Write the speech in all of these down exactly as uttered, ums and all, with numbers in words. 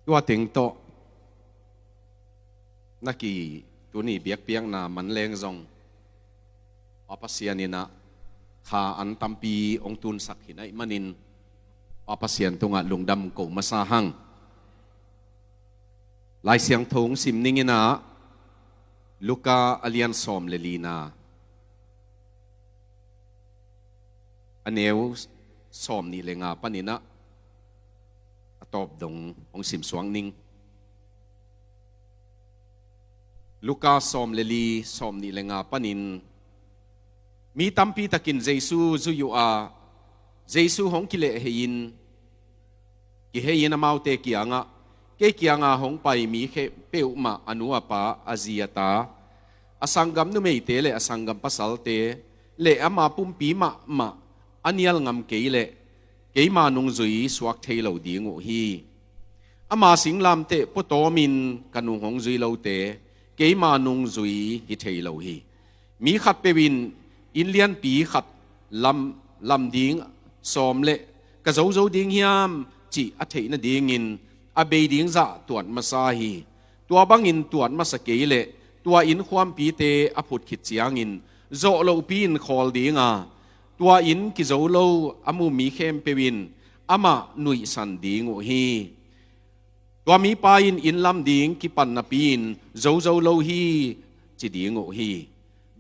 Tua teng tawh na ki tuni biakpiakna manleng zong Pa Pasian in ah kha an tampi hong tunsak hi naih manin Pa Pasian tungah lungdam ko masa hang. Lai Siangtho hong sim ning in ah Luka a lian sawm le lina, a neu sawm nih le nga panin ah a tawp dong hong sim suak ning. Luka sawm le li, sawm nih le nga panin, mi tampi takin Jesu zui uh a, Jesu hong kilehhei in, kihei in amaute kiangah, kei kianga hong pai mi khempeuhmah a nu a pa, a zi a ta, a sanggam numeite le a sanggam pasalte le ama pumpi mahmah a nial ngam kei leh keima nungzui suak thei lo ding uh hi. Ama singlamteh puatawmin ka nung hong zui lote keima nungzui hi thei lo hi. Mi khatpeuh in inn lianpi khat lam, lam ding sawm leh ka zozo ding hiam cih a theih nadingin a bei ding zah tuat masa hi. Tua bangin tuat masa kei leh tua innkuanpite a phut khit ciangin zawh lohpi-in khawl ding a, tua inn kizo lo a mu mi khempeuh in amah nuihsan ding uh hi. Tua mipa in inn lam ding kipan napi-in zozo lo hi ci ding uh hi.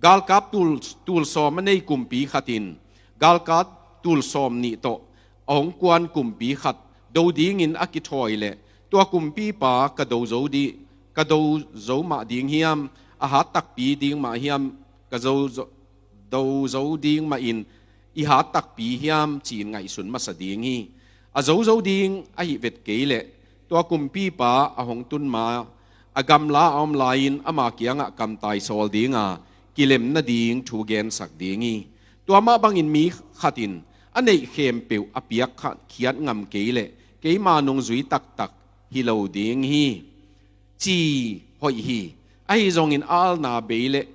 Galkap tul, tul sawm a nei kumpi khat in galkap tul sawm nih tawh a hong kuan kumpi khat do dingin a kithawi leh tua kumpipa ka do zo di, ka do zo mah ding hiam, a hat takpi ding mah hiam, ka zo, zo, do zo ding mahin i hat takpi hiam ci-in ngaihsun masa ding hi. A zozo ding ahi vet kei leh tua kumpipa a hong tun ma a gamla a om lai-in ama kiangah kamtai sawl ding a, kilem nading thu gensak ding hi. Tua mah bangin mi khat in a neih khempeuh a piak kha-, khiat ngam kei leh keima nungzui taktak hi lo ding hi, ci hoih hi. Ahi zongin alna bei leh,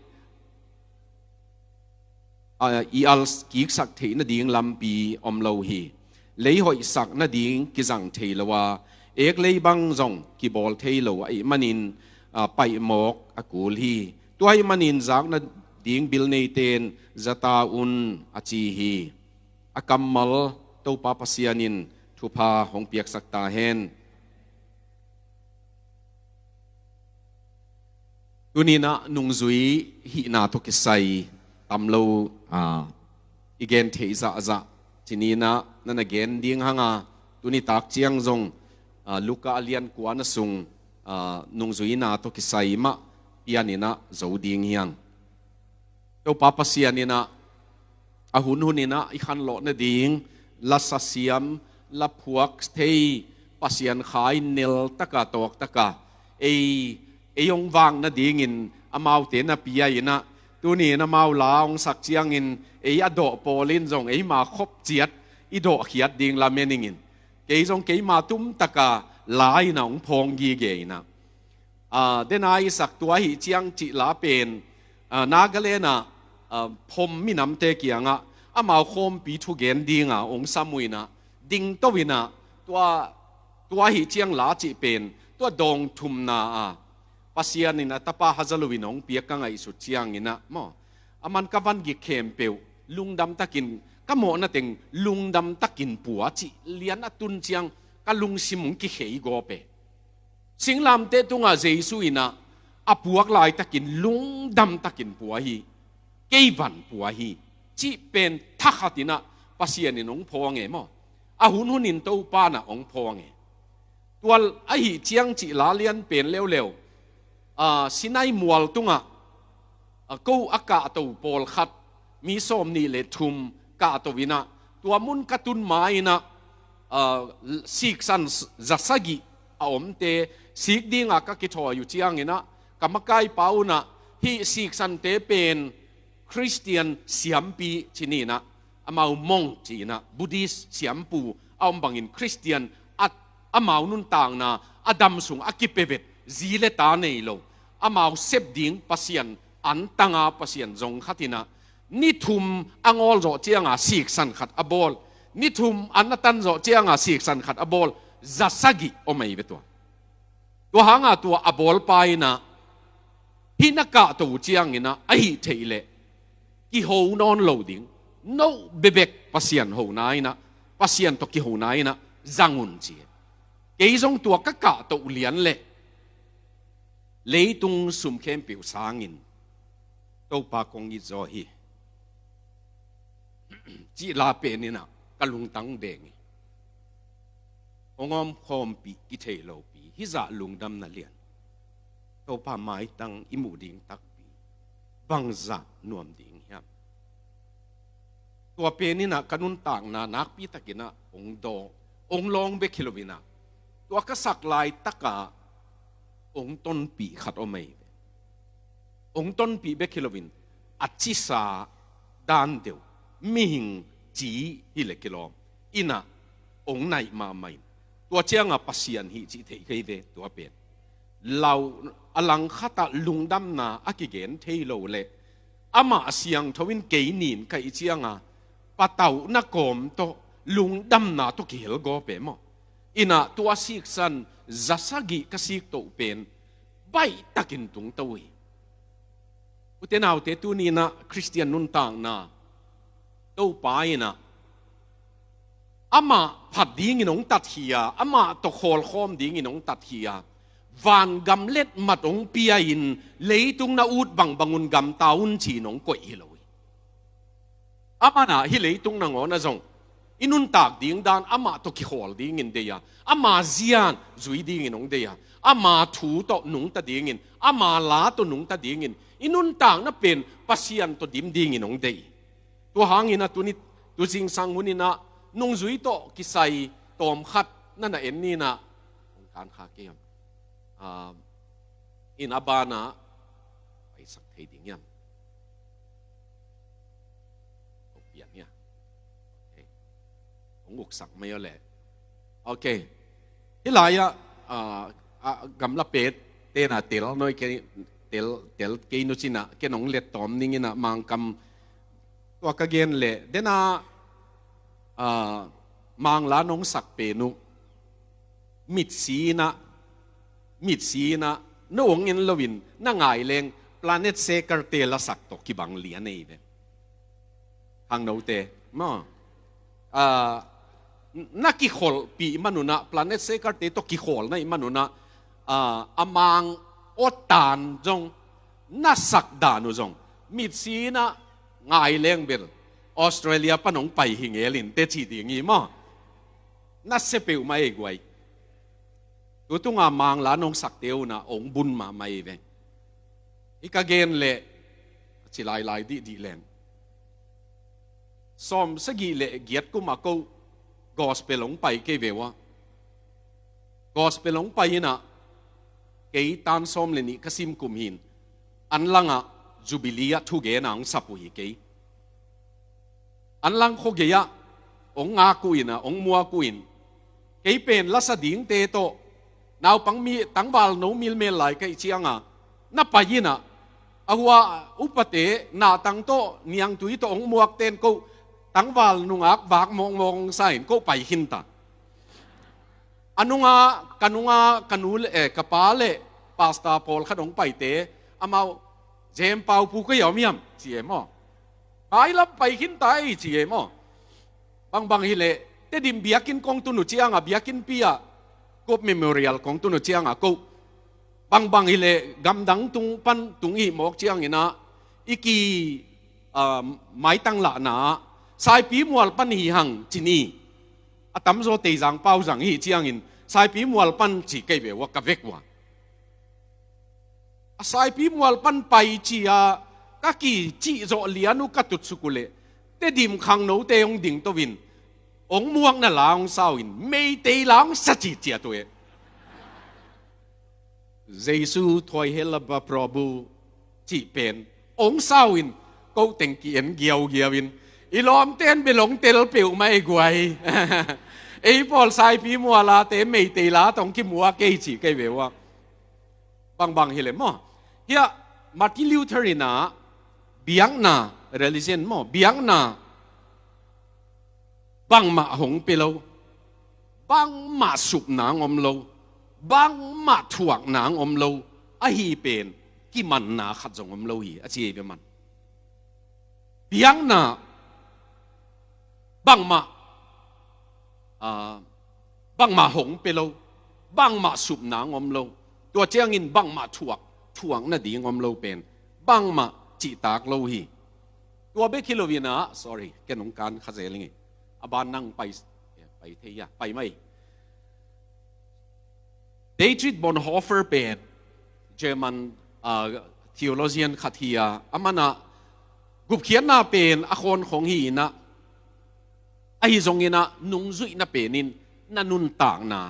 a, i al kiksak theih nading lampi om lo hi. Lei hoihsak nading kizang thei lo a, ek lei bang zong kibawl thei lo ahih manin, a, paihmawk a kul hi. Tua ahih manin zak nading bil neite in za ta un, a ci hi. A kammal Topa Pasian in thupha hong piaksak ta hen. Tuni-in ah nungzui hihna tawh kisai tam lo, aa, i gen theih zahzah. Ci-in ah na na gen ding hang a, tuni tak ciang zong, aa, Luka a lian kua na sung, aa, nungzuina tawh kisai mah pianin ah zo ding hi hang. Topa Pasian in ah, a hunhun in ah i khanlawh nading, la sasiam, la phuak thei, Pasian kha in nel taka, tawk taka, ei, ei hong vak nadingin amaute na pia in ah, tuni-in amau la hong sak ciangin, ei a dawh pawl in zong eima khop ciat i dawhkhiat ding lamen ing in. Kei zong keima tum taka la in ah hong phawng gige in ah. Aa, dena i sak tua hi ciang cih la pen, aa, Nagaland ah, aa, phom minamte kiangah amau khawmpi thugen dinga hong sam uh in ah, dingto in ah, tua, tua hi ciang la cih pen, tua dawng thumna ah, Pasian in a tapa haza lo in hong piak ka ngaihsut ciangin ah, maw, a man ka van gik khempeuh, lungdam takin, ka mawhna teng, lungdam takin pua cih lian a tun ciang, ka lungsim hong kikhei gawp e. Singlamteh tungah Jesu in ah a puak laitakin lungdam takin pua hi, kei van pua hi, cih pen thakhat in ah Pasian in hong phawng e maw. A hunhun in Topa in ah hong phawng e. Tua ahi ciang cih la lian pen leuleu, aa, Sinai mual tungah, a, ko a kahto pawlkhat, mi sawm nih le thum kahto in ah, tua mun ka tun ma in ah, a, siksan za sagih a omte sik dinga ka kithawi uh ciangin ah, ka makaipa un ah, hih siksante pen Khristian siampi ci-in ah, amau monk ci-in ah, Buddhist siampu a om bangin Khristian a, amau nuntakna a dam sung a kipia vet, zi le ta nei lo, amau sep ding Pasian antanga Pasian zong khat in ah, ni thum a ngawl zawh cianga siksan khat a bawl, ni thum an a tan zawh cianga siksan khat a bawl, za sagih om ahi ve tua. Tua hanga tua a bawlpa in ah hih na kahto uh ciangin ah a hih theih leh kiho nawn lo ding, no bekbek Pasian hona in ah, Pasian tawh kihona in ah zang un ci. Kei zong tua ka kahto uh lian leh leitung sum khempeuh sangin Topa kong it zaw hi, cih la pen in ah ka lungtang beng hi. Hong omkhawmpih kithei lopi, hih zah lungdamna lian, Topa maitang i muh ding takpi, bangzah nuam ding hiam? Tua pen in ah ka nuntakna nakpi takin ah hong dawng, hong lawng bek hi lo in ah, tua ka sak laitak ah hong tonpih khat om ahi ve. Hong tonpih bek hi lo in, a cisa dan deuh, mihing ci hi leh kilawm in ah hong naih mahmah in, tua ciangah Pasian hi cih thei kei ve. Tua pen lau, a langkhat ah lungdamna a kigen thei lo leh amah siangtho in kei nin ka hih ciangah patauhna kawm tawh lungdamna tawh kihel gawp e maw? In ah tua siksan za sagih ka sik toh pen baihtakin tungto hi. Ute naute, tuni in ah Khristian nuntakna, Topa in ah amah phat dingin hong tat hi a, amah tawh khawlkhawm dingin hong tat hi a, vangam letmat hong pia in, leitung na ut bangbang un gamta un ci-in hong koih hi lo hi. Amah in ah hih leitung nangawn ah zong i nuntak ding dan amah tawh kikhawl dingin deih a, ama zia zui dingin hong deih a, ama thu tawh nungta dingin, ama la tawh nungta dingin i nuntakna pen Pasian tawh dim dingin hong deih. Tua hangin ah tuni, tu zingsang hun in ah nungzui tawh kisai tawmkhat na na en ni in ah, hong kan kha kei hiam? Ah, in a ban ah paisak thei ding hiam? Hong pian hia? Okay. Hong uksak mai aw leh. Okay. Hih lai ah, ah, ah, gamla pet te na tel noi kei, tel, tel kei nu cin ah, ken hong let tawm ning in ah, Mangkam tua ka gen leh, den ah, ah, Mangla nong sak pen uh, mitsi in ah, mitsi in ah, na hong en lo in, na ngai leng, Planet Shakerte lasak tawh kibang lian ei ve. Khangnote maw? Ah, na kikholhpih man un ah, Planet Shakerte tawh kikhawl na hih man un ah, ah, a Mang awtan zong, na sak dan uh zong, mitsi in ah ngai leng bel Australia pan hong pai hi ngel in teh ci ding hi maw? Na sia peuhmah ei guai. Tu tunga Mangla nong sakte un ah hong bun mahmah ei ve. Hih ka gen leh, a ci lailai dihdih leng, sawm sagih leh giat kum ah ko gospel hong pai kei ve uh a. Gospel hong pai in ah, kei tan sawm leh nih ka sim kum hi in, an lang ah Jubilee ah thugen a hong sap uh hi kei. An lang khuagei ah hong ngak uh in ah, hong muak uh in, kei pen lasa dingte tawh, naupang mi, tangvalno milmel lai ka hih ciang a, na pai in ah, a hua upate, nahtang tawh, niangtui tawh hong muakte in ko tangval nungak vak mawkmawk hong sa in ko pai khin ta. A nunga, ka nunga, ka nu leh, eh, ka pa leh pastor pawlkhat hong paite, amau, Jem Pau, pu kei a om hiam, ci e maw. Mailam pai khin ta ei, ci e maw. Bangbang hileh, Tedim biakinn kong tun uh ciang a, biakinnpi ah, Cope Memorial kong tun uh ciang a, ko, bangbang hileh gamdang tung pan tung i hih mawk ciangin ah, i ki, ah, maitang lahna ah, Saipi mual pan hi hang ci ni. A tamzaw Teizang pau zang i hih ciangin, Saipi mual pan ci kei ve uh a, ka vek uh a. A Saipi mual pan pai ci a, ka kicih zawh lian uh ka tutsuk uh leh, Tedim khangnote hong dingto in, hong muakna la hong sa uh in, Meitei la hong sa ciciat uh e. Jesu thuai hela ba Prabhu cih pen hong sa uh in, ko teng ki-en giaugiau in, i lawmte in bel hong tel peuhmah ei guai. Ei pawl Saipi mual a te Meitei la tawh hong kimuak ei ci kei ve uh a. Bangbang hileh maw. Hiah Martin Luther in ah, biakna, religion maw, biakna bangmah hong pia lo, bangmah supna hong om lo, bangmah thuak nang om lo, ahi pen kimanna khat zong om lo hi, a ci ei ve man. Biakna bangmah, ah, bangmah hong pia lo, bangmah sup nang om lo, tua ciangin bangmah thuak, thuak nading om lo pen bangmah cihtak lo hi. Tua bek hi lo in ah, sorry, ken hong kan kha zel ing ei. A ban nang pai, pai thei a, pai mai. Dietrich Bonhoeffer pen German, ah, theologian khat hi a, aman ah gupkhiatna pen a khawnkhong hi in ah, ahi zongin ah nungzuihna pen in na nuntakna,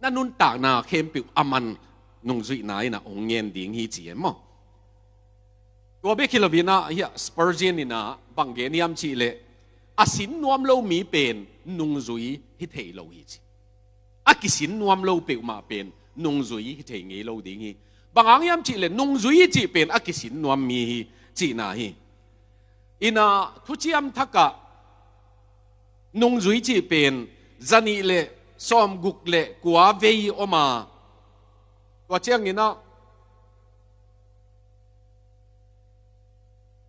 na nuntakna khempeuh aman nungzuihna in ah hong ngen ding hi ci e maw. Tua bek hi lo in ah, hiah Spurgeon in ah bang gen hiam cih leh, a sin nuam lo mi pen nungzui hi thei lo hi ci. A kisin nuam lo peuhmah pen nungzui hi thei ngei lo ding hi. Bang hang hiam cih leh nungzui cih pen a kisin nuam mi hi cihna hi. In ah Thuciam Thak ah nungzui cih pen zanih le sawmguk le kua vei om a, tua ciangin ah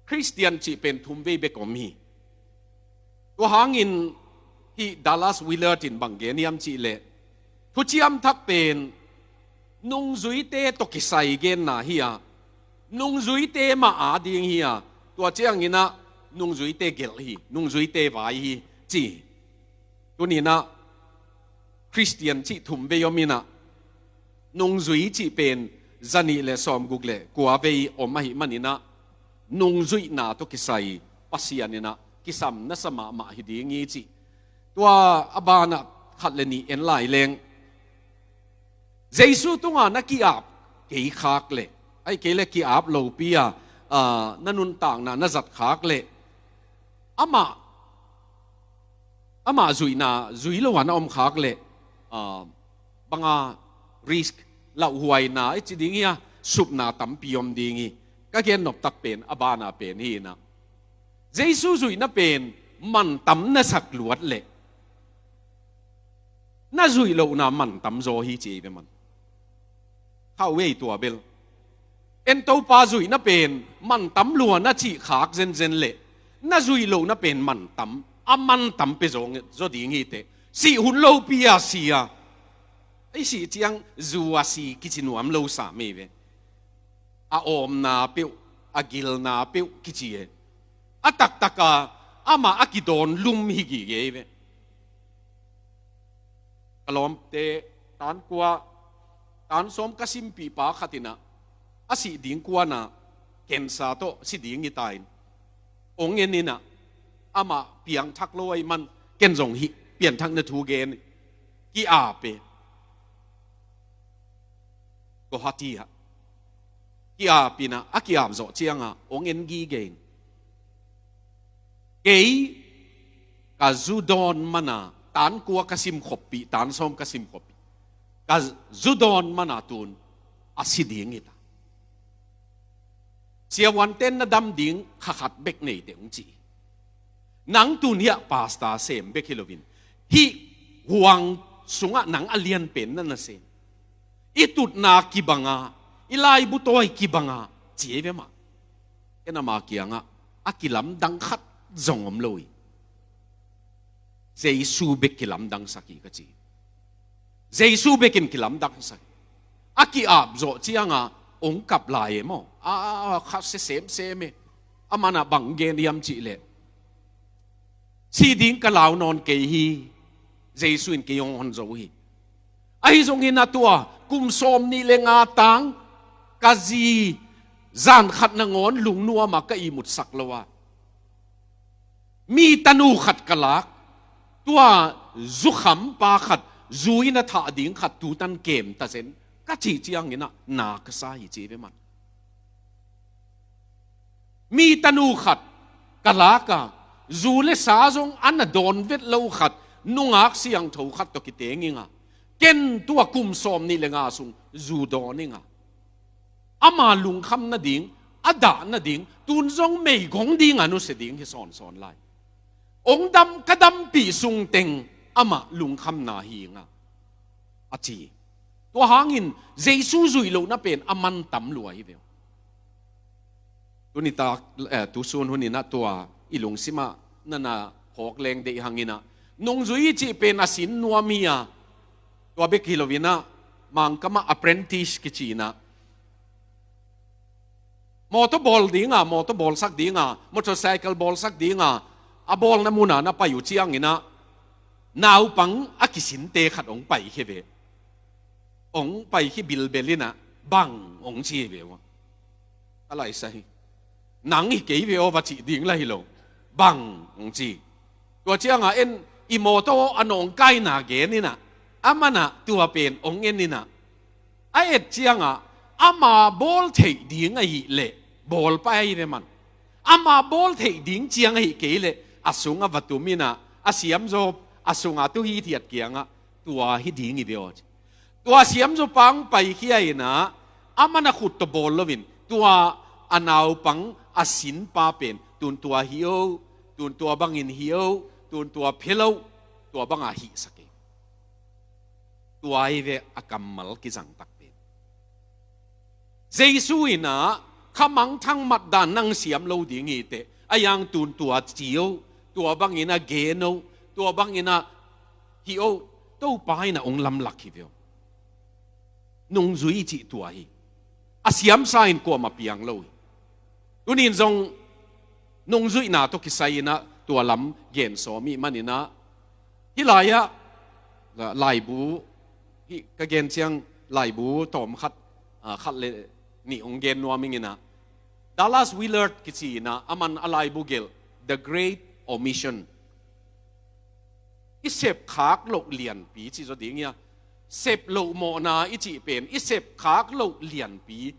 Khristian cih pen thum vei bek om hi. Tua hangin hih Dallas Willard in bang gen hiam cih leh, Thuciam Thak pen nungzuite tawh kisai genna hi a, nungzuite mah a ding hi a, tua ciangin ah nungzuite gelh hi, nungzuite vai hi ci hi. Tuni in ah Khristian cih thum vei om in ah, nungzui cih pen zanih le sawmguk le kua vei om ahih manin ah, nungzuihna tawh kisai Pasian in ah kisam na sa mahmah hi ding hi ci. Tua a ban ah khat le nih en lai leng, Jesu tungah na ki-ap kei khak leh, ahih kei leh ki-ap lopi a, ah, na nuntakna na zat khak leh, amah, amah zuihna zui lo a na om khak leh, ah, bang a risk, lauhuaina i ci ding hi a, supna tampi om ding hi. Ka gen noptak pen a ban a pen hi in ah, Jesu zuihna pen mantam na sak luat leh, na zuih lohna mantam zaw hi ci ei ve man. Khauh ei tua bel. En Topa zuihna pen mantam lua na cih khak zenzen leh, na zuih lohna pen mantam, a mantam pia zaw, zaw ding hi teh. Sih hun lopi a si a, i sih ciang zu a si kici nuam lo sam ei ve. A awmna peuh, a gilna peuh kici e. A taktak a amah a kidawn lum hi gige ei ve. Ka lawmte, tan kua, tan sawm ka simpih pa khat in ah, a sih ding kuan ah, cancer tawh si ding hi ta in, hong en in ah, amah piangthak lo ahih man, ken zong hih pianthakna thu gen, ki-ap e. Guwahati ah ki-ap in ah, a ki-ap zawh ciang ah hong en gige in, kei ka zu dawn man a, tan kua ka sim khoppih, tan sawm ka sim khoppih, ka zu dawn man a tun a si ding hi ta. Siavuante'n na dam ding kha khat bek nei teh, hong ci. Nang tun hiah pastor sem bek hi lo in, hih huang sungah nang a lianpen na na sem. I tutna kibang a, i laibu tawi kibang a, ci ei ve mah. Ken ama kiangah a kilamdang khat zong om lo hi. Jesu bek kilamdangsak hi ka ci. Jesu bek in kilamdangsak hi. A ki-ap zawh ciang ah hong kap lai e maw. A, a, a, kha sia semsem e. Aman ah bang gen hiam cih leh, si ding ka lau nawn kei hi. Jesu in kei hong hon zo hi. Ahi zongin ah tua kum sawmnih le nga tang ka zi zan khat nangawn lungnuam ah ka ihmutsak lo a, mi tanu khat ka lak, tua zukhampa khat, zu in a thah ding khat tutan kem ta zen, ka cih ciangin ah na ka sa hi ci ve mah. Mi tanu khat ka lak a, zu le sa zong a na dawn vet lo khat, nungak siangtho khat tawh kiteng ing a, ken tua kum sawmnih le nga sung zu dawn ing a, ama lungkham nading, a dah nading, tun zong meigong ding a nusia ding hi sawnsawn lai. Hong dam, ka dampih sung teng amah lungkhamna hi ing a, a ci. Tua hangin Jesu zuih lohna pen a man tam lua hi ve uh. Tuni tak, eh, tusun huninah tua i lungsimah nana phawk leng deih hanginah, nungzui i cih pen a sin nuam hi a, tua bek hi loinah, Mangkamah apprentice kicinah, mawtaw bawl dinga, mawtaw bawlsak dinga, motorcycle bawlsak dinga, a bawlna muna na pai uh cianginah, naupang a kisinte khat hong paikhia ve. Hong paikhia bilbel inah, bang, hong ci ve uh. A laisa hi. Nang hi kei ve aw, va cih ding la hi lo. Bang, hong ci. Tua ciangah en, i mawtaw a nawngkaina gen inah, amanah tua pen hong en inah, a et ciangah, ama bawl theih ding ahih leh bawl pai ve man. Ama bawl theih ding ciang ahih kei leh a sungah va tum inah, a siamzaw a sungah tu hithiat kiangah, tua hi ding hi ve aw ci. Tua siamzaw pang paikhia inah, aman a khut tawh bawl loin, tua a naupang a sinpa pen, tun tua hi o, tun tua bangin hi o, tun tua phia lo, tua bangah hihsak hi. Tua hi ve a kammal kizangtak pen. Jesu inah, kha mangthang matdan nang siam lo ding hi teh, a yang tun tua ci o, tua bangin a gen o, tua bangin a hi o, Topa inah hong lamlak hi ve uh. Nungzui i cih tua hi. A siamsa in kuamah piang lo hi. Tunin zong nungzuihna tawh kisai inah tua lam gen sawm ih maninah, hih lai-ah, ah, laibu, hih ka gen ciang laibu tawm khat, ah, khat le nih hong gen nuam ing inah, Dallas Willard kici inah, aman a laibu gelh The Great Omission. I sepkhak loh lianpi ci zaw ding hia? Sep loh mawhna i cih pen i sepkhak loh lianpi.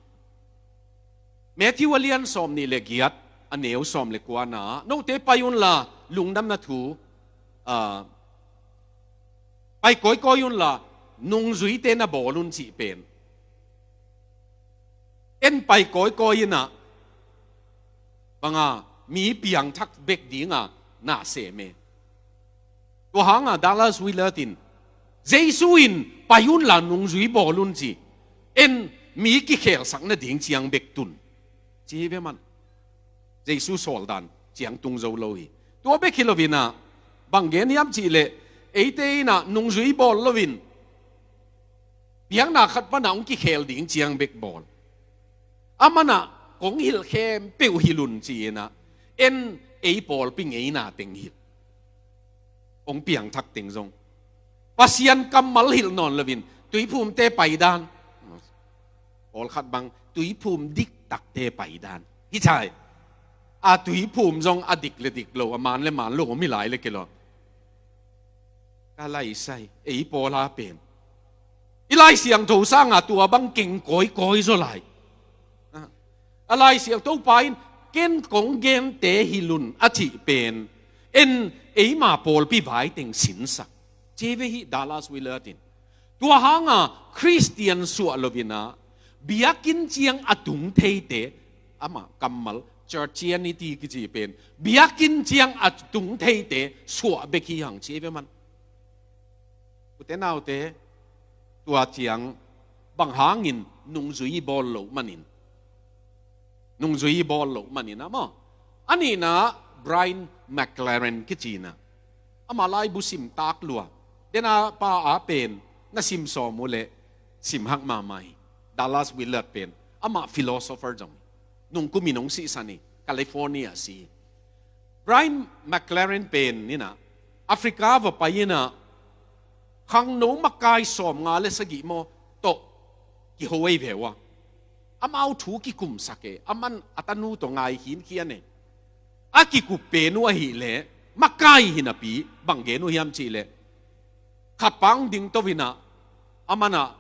Matthew a lian sawm nih le giat, a neu sawm le kuana, note pai unla lungdamna thu, ah, pai kawikawi unla nungzuite na bawl un cih pen. En pai kawikawi inah, banga mi piangthak bek dinga na sem e. Tua hanga Dallas Willard in, Jesu in pai unla nungzui bawl un ci, en mi kikhelsak nading ciang bek tun, ci hi ve man. Jesu sawldan ciang tung zo lo hi. Tua bek hi loinah, bang gen hiam cihleh, eite inah nungzui bawl loin, piangna khat panah hong kikhel ding ciang bek bawl. Amanah kong hilh khempeuh hilh un ci inah, en ei pawlpi ngeina teng hilh. Hong piangthak teng zong Pasian kammal hilh nawn loin, tuiphumte paidan. Pawlkhat bang, tuiphum diktakte paidan. Hi cai. A tuiphum zong a dik le dik lo, a man le man lo om hi lai le kei lo. Ka laisai, ei pawla pen, i Lai Siangtho sanga tua bang keng kawikawi zaw lai. A Lai Siangtho pa in, ken kong gente hilh un a cih pen, en eima pawlpi vai teng sinsak, ci ve hi Dallas Willard in. Tua hanga Khristian suah loinah, biakinn ciang a tung theite, amah kammal Christianity kici pen, biakinn ciang a tung theite suah bek hi hang, ci ve man. Ute naute, tua ciang bang hangin nungzui bawl loh manin, nungzui bawl loh manin a maw. A nihna Brian McLaren kicinah, amah laibu sim tak lua. Dena pa a pen na sim sawm uh leh sim hak mahmah hi. Dallas Willard pen, amah philosopher zong hi. Nungkumin hong sihsan hi, California si. Brian McLaren pen inah Africa va pai inah, khangno makai sawmnga le sagih maw tawh kiho ei ve uh a, amau thu kikumsak e, aman a tanu tawh ngai khinkhian e. A kikup pen uh ahileh makai hinapi, bang gen uh hiam cihleh, khatpang ding to inah, amanah,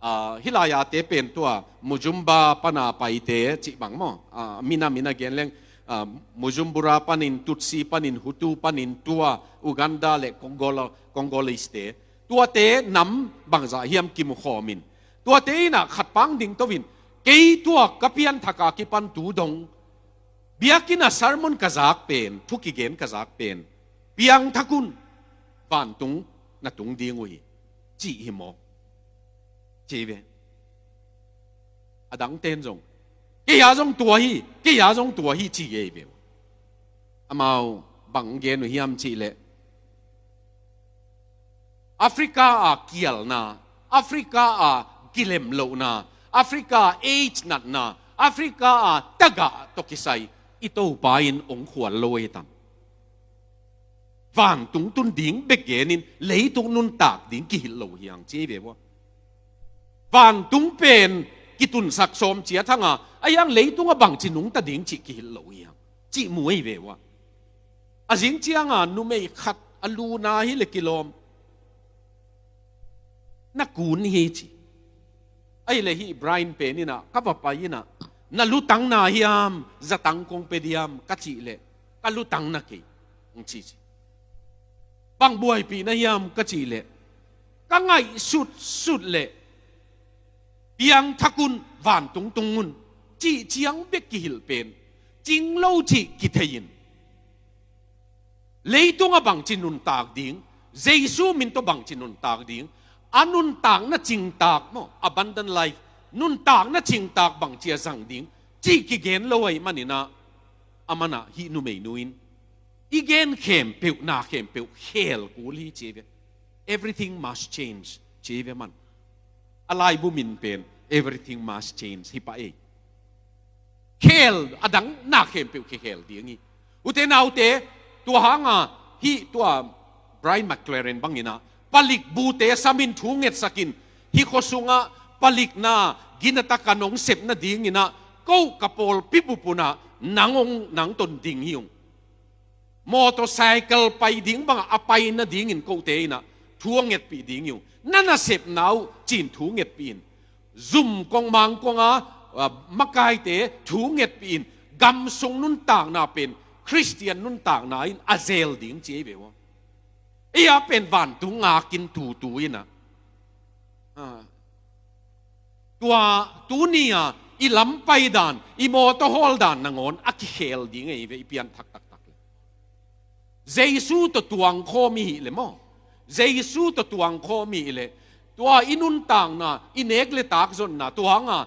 ah, hih lai-ate pen tua Mujumba pana paite cih bang maw, ah, mina mina gen leng, ah, Mujumbura panin, Tutsi panin, Hutu panin, tua Uganda le Congolo-, Congolese-te, tuate nam bangzah hiam kimukhawmin, tuate inah khatpang ding to in, kei tua ka pianthaka kipan tu dong, biakinn a sermon ka zak pen, thu kigen ka zak pen, piangthak un, vantung na tung ding uh hi, cih hi maw? ci ve. A dangten zong, kei a zong tua hi, kei a zong tua hi ci ei ve uh. Amau bang gen uh hiam cih leh, Africa a kialna, Africa a kilemlohna, Africa a AIDS natna, Africa a tagah tawh kisai i Topa in hong khual lo ei tam. Vantung tun ding bek genin leitung nuntak ding kihilh lo hi hang ci ei ve uh. Vantung pen kitunsak sawm ciat hang a, a hiang leitung a bangci nungta ding cih kihilh lo hi hang cih mu ei ve uh. A zing cianga numei khat a luna hi le kilawm, na kun hi ci. Ahi le hih Brian pen inah ka va pai inah, na lutang na hiam, zatang kong pe diam ka cih leh, ka lutang na kei, hong ci ci. Bang buaipih na hiam ka cih leh, ka ngaihsut sut leh piangthak un, vantung tung un cih ciang bek kihilh pen, cing lo cih kithei in, leitung a bangci nuntak ding, Jesu min tawh bangci nuntak ding, a nuntakna cingtak maw, abundant life, nuntakna cingtak bangci a zang ding cih kigen lo ahih maninah, a manah hih numeinu in i gen khempeuh, na khempeuh khel kul hi ci ei ve. Everything must change ci ei ve man. A laibu min pen Everything Must Change hi pah ei. Khel, a dang na khempeuh kikhel ding hi. Ute naute, tua hanga hih tua Brian McLaren banginah, palik bute samin thu ngetsakin, hih khua sungah palikna ginataka nong sep nadinginah ko ka pawlpi bup unah nang hong, nang ton ding hi ung. Motorcycle pai ding bangah a pai nadingin kote inah thu a ngetpih ding hi ung. Na nasepna uh cin thu ngetpih in, zum kong mang konga, ah, makaite thu ngetpih in, gamsung nuntakna pen Khristian nuntakna in a zel ding ci ei ve uh. Ei a pen vantung ngakin tutu inah, ah, tua tuni a i lampai dan, i mawtaw hawl dan nangawn a kikhel ding ei ve, i pianthak taktak le. Jesu tawh tuangkhawm i hih le maw, Jesu tawh tuangkhawm i hih le, tua i nuntakna, i nek le tak zonna, tua hanga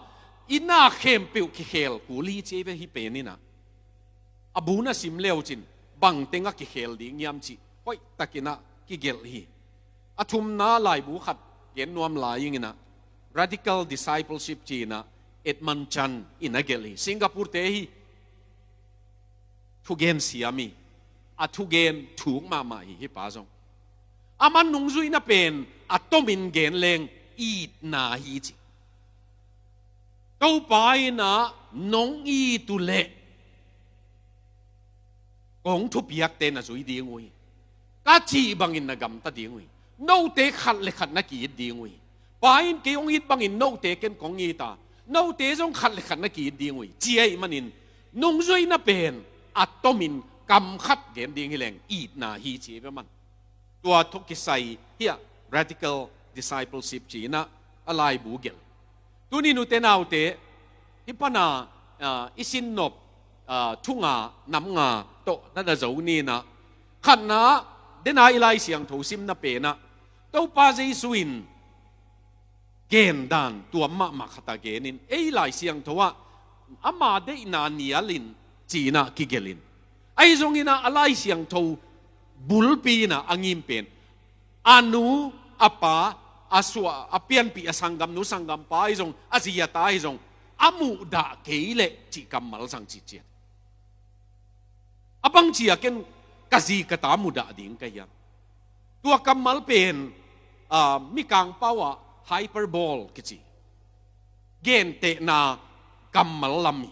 i na khempeuh kikhel kul hi ci ei ve hih pen inah. A bu na sim leucin bangteng a kikhel ding hiam cih hoihtakinah kigelh hi. A thumna laibu khat gen nuam lai inginah, Radical Discipleship ci-inah Edmund Chan in a gelh hi. Singapore-te hi. Thugen siam hi. A thugen thuk mahmah hi, hih pa zong. Aman nungzuihna pen a tomin gen leng itna hi ci. Topa inah nong it uh leh kong thupiakte na zui ding uh hi. Ka cih bangin na gamta ding uh hi. Note khat le khat na ki-it ding uh hi. Pa in kei hong it bangin note ken kong it a, note zong khat le khat na ki-it ding uh hi, ci ahih manin nungzuihna pen a tomin kam khat gen ding hi leng itna hi ci ei ve man. Tua tawh kisai hiah Radical Discipleship ci-inah a laibu gelh. Tuni nute naute, hih pana, ah, i sinnop, ah, thunga namnga tawh na da zo ninah, khatna dena i Lai Siangtho simna penah Topa Jesu in gendan tuam mahmah khata genin, ei Lai Siangtho ah ama deihna nialin ci-inah kigelhin. Ahi zonginah a Lai Siangtho bulpi inah a ngim pen a nu, a pa, a suah, a pianpih, a sanggamnu, sanggampa ahi zong, a zi a ta ahi zong, a muhdah kei leh cih kammal zang cihciat. A bangci a ken ka zi ka ta muhdah ding ka hiam? Tua kammal pen, ah, Mikang pau ah hyperbole kici, gentehna kammal lam hi.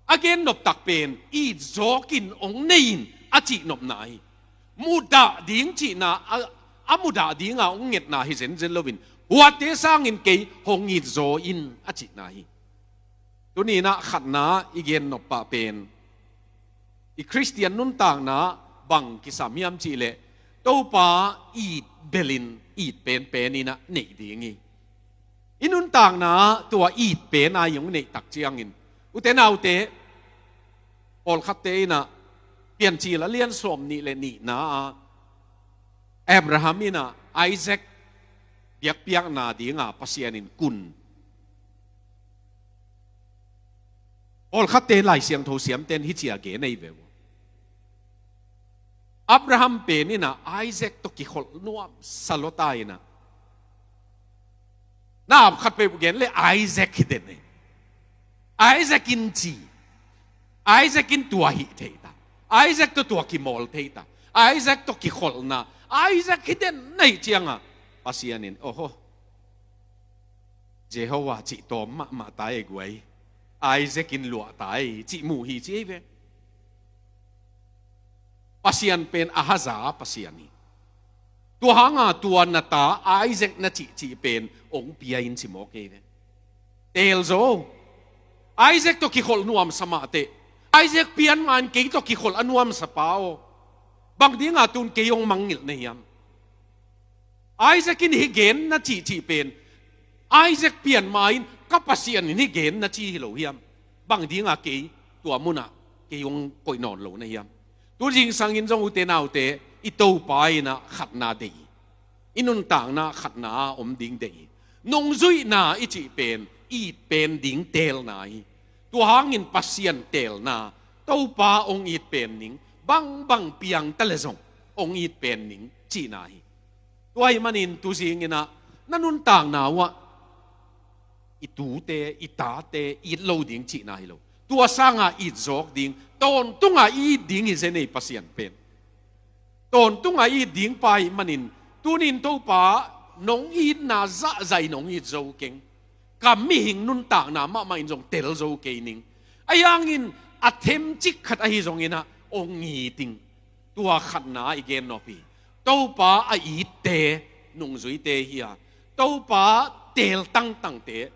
A gen noptak pen itzawkin hong nei in a cih nopna hi. Muhdah ding cihna, a, a muhdah dinga hong ngetna hi zenzen loin, huate sangin kei hong itzaw in a cihna hi. Tuni inah khatna i gen nop pah pen, i Khristian nuntakna bang kisam hiam cihleh, Topa it belin it penpen inah neih ding hi. I nuntakna tua it pen a i hong neih tak ciangin, ute naute, pawlkhatte inah Piancil a lian sawm nih le nihna ah Abraham inah Isaac biakpiakna dinga Pasian in kun. Pawlkhatte Lai Siangtho siamten hih ci-a gen ahi ve uh. Abraham pen in ah Isaac tawh kikholh nuamsa lua ta in ah, na ap khat peuh gen le Isaac hi den hi. Isaac in ci. Isaac in tua hih thei ta. Isaac tawh tua kimawl thei ta. Isaac tawh kikholhna. Isaac hi den na hih ciangah Pasian in, oho, Jehovah cih tawm mahmah ta ei guai. Isaac in luah ta ei cih mu hi ci ei ve. Pasian pen a haza Pasian hi. Tua hanga tua na ta Isaac na cihcih pen ong pia in ci mawk ei ve. Teel zo. Isaac tawh kikholh nuamsa mah teh. Isaac pian ma-in kei tawh kikholh a nuamsa pa aw. Bang dinga tun kei ong mangngilh na hiam? Isaac in hih gen na cihcih pen Isaac pian ma-in ka Pasian in hih gen na ci hi lo hiam? Bang dinga kei tua munah kei ong koih nawn lo na hiam? Tu zingsangin zong ute naute, i Topa in ah khatna deih hi. I nuntakna khatna a om ding deih hi. Nungzuihna i cih pen i it pen ding teelna hi. Tua hangin Pasian teelna, Topa ong it pen ning, bangbang piang ta le zong ong it pen ning cihna hi. Tua ahih manin tu zingin ah na nuntakna uh ah i tute, i tate it lo ding cihna hi lo. Tua sanga it zawk ding, tawntunga i it ding hi zen ei Pasian pen. Tawntunga i it ding pa ahih manin, tunin Topa nong itna zahzah in ong it zo keng. Ka mihing nuntakna mahmah in zong tel zo kei ning. Ahi hangin a themcik khat ahi zongin ah ong it ing. Tua khatna i gen nop hi. Topa a itte nungzuite hi a, Topa teel tangtangte,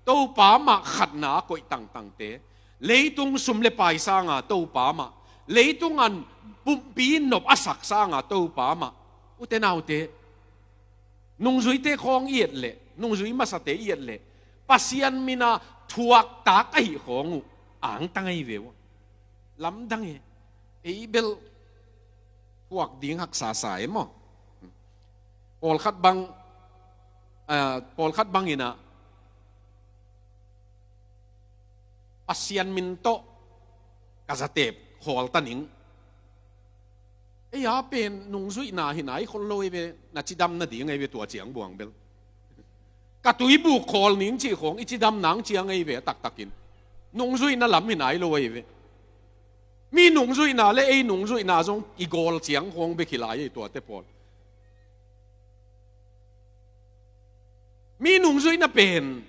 Topa mah khatna a koih tangtangte, leitung sum le pai sanga Topa mah, leitung an pumpi nop a sak sanga Topa mah. Ute naute, nungzuite khawng i et leh, nungzui masate i et leh, Pasian mina thuaktak ahi khawng uh angtang ahi ve uh. Lamdang hi. Ei bel thuak ding haksa sa e maw? Pawlkhat bang, ah, pawlkhat bangin ah Pasian min tawh ka zatep khawl ta ning. Ei a pen nungzuihna hi nai khol lo ei ve, na cidam nading ei ve tua ciang buang bel. Ka tuibuk khawl ning cih khawng i cidam nang ciang ei ve taktakin. Nungzuihna lam hi nai lo ei ve. Mi nungzuihna le ei nungzuihna zong i gawl ciang khawng bek hi lai ei tuate pawl. Mi nungzuihna pen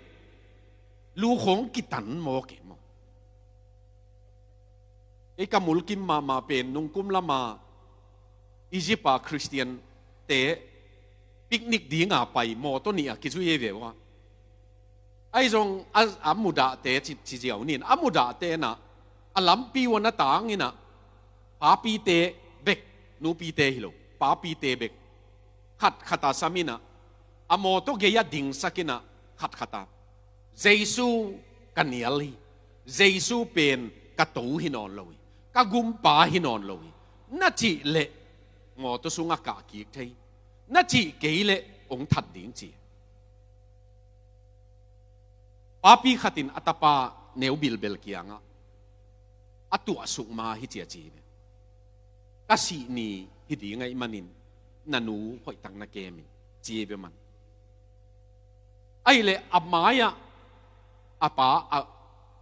lu khawng kitan maw kei maw? Ei ka mulkim mahmah pen nungkum lama Egypt a Christian te picnic dinga pai mawtaw nih a kizui ei ve uh a. Ahi zong a, a mudahte ci, ci ziau nin a mudahte na a lampi uh a na tang in ah papite bek, nupite hi lo, papite bek. Khat khata sam in ah a mawtaw gei a dingsak in ah khat khata Jesu ka nial hi. Jesu pen ka to hi nawn lo hi. Ka gumpa hi nawn lo hi. Na cih leh mawtaw sungah kah kik thei. Na cih kei leh ong that ding ci. Papi khatin a tapa neu bilbel kiangah a tuahsuk ma hi cia ci hi ve. Ka sih ni hi ding ahih manin na nu hoihtak na kem in ci hi ve man. Ahih leh a mai-ah a pa a,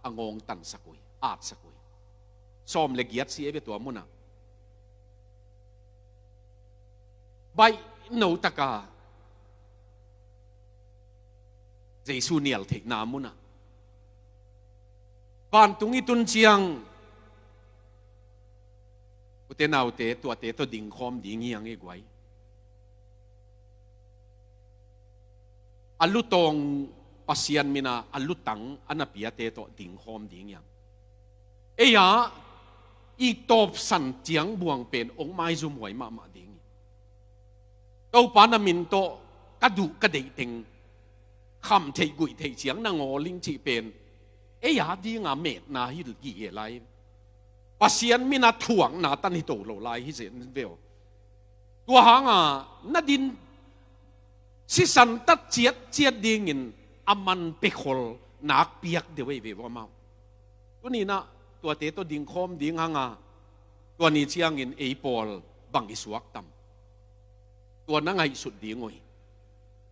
a ngawng tansak uh hi, atsak uh hi. Sawm le giat si hi ve tua munah. Baih no taka Jesu nial theihna munah vantung i tun ciang ute naute tuate tawh dingkhawm ding hi hang i guai. A lutawng Pasian mina a lutang a na piate tawh dingkhawm ding hi hang. Ei-a i tawpsan ciang buang pen ong maizumhuai mahmah ding hi. Topa na min tawh ka duh ka deih teng kham theih guih theih ciang na ngawl ing cih pen ei-a dinga metna hi gige lai. Pasian mina thuakna tan hi to lo lai hi zen ve aw. Tua hanga na din sisan tat ciatciat dingin a man pia khol nak piak deuh ei ve uh amau. Tuni-in ah tuate tawh dingkhawm ding hang a, tua ni ciangin ei pawl bang i suak tam? Tua na ngaihsut ding uh hi.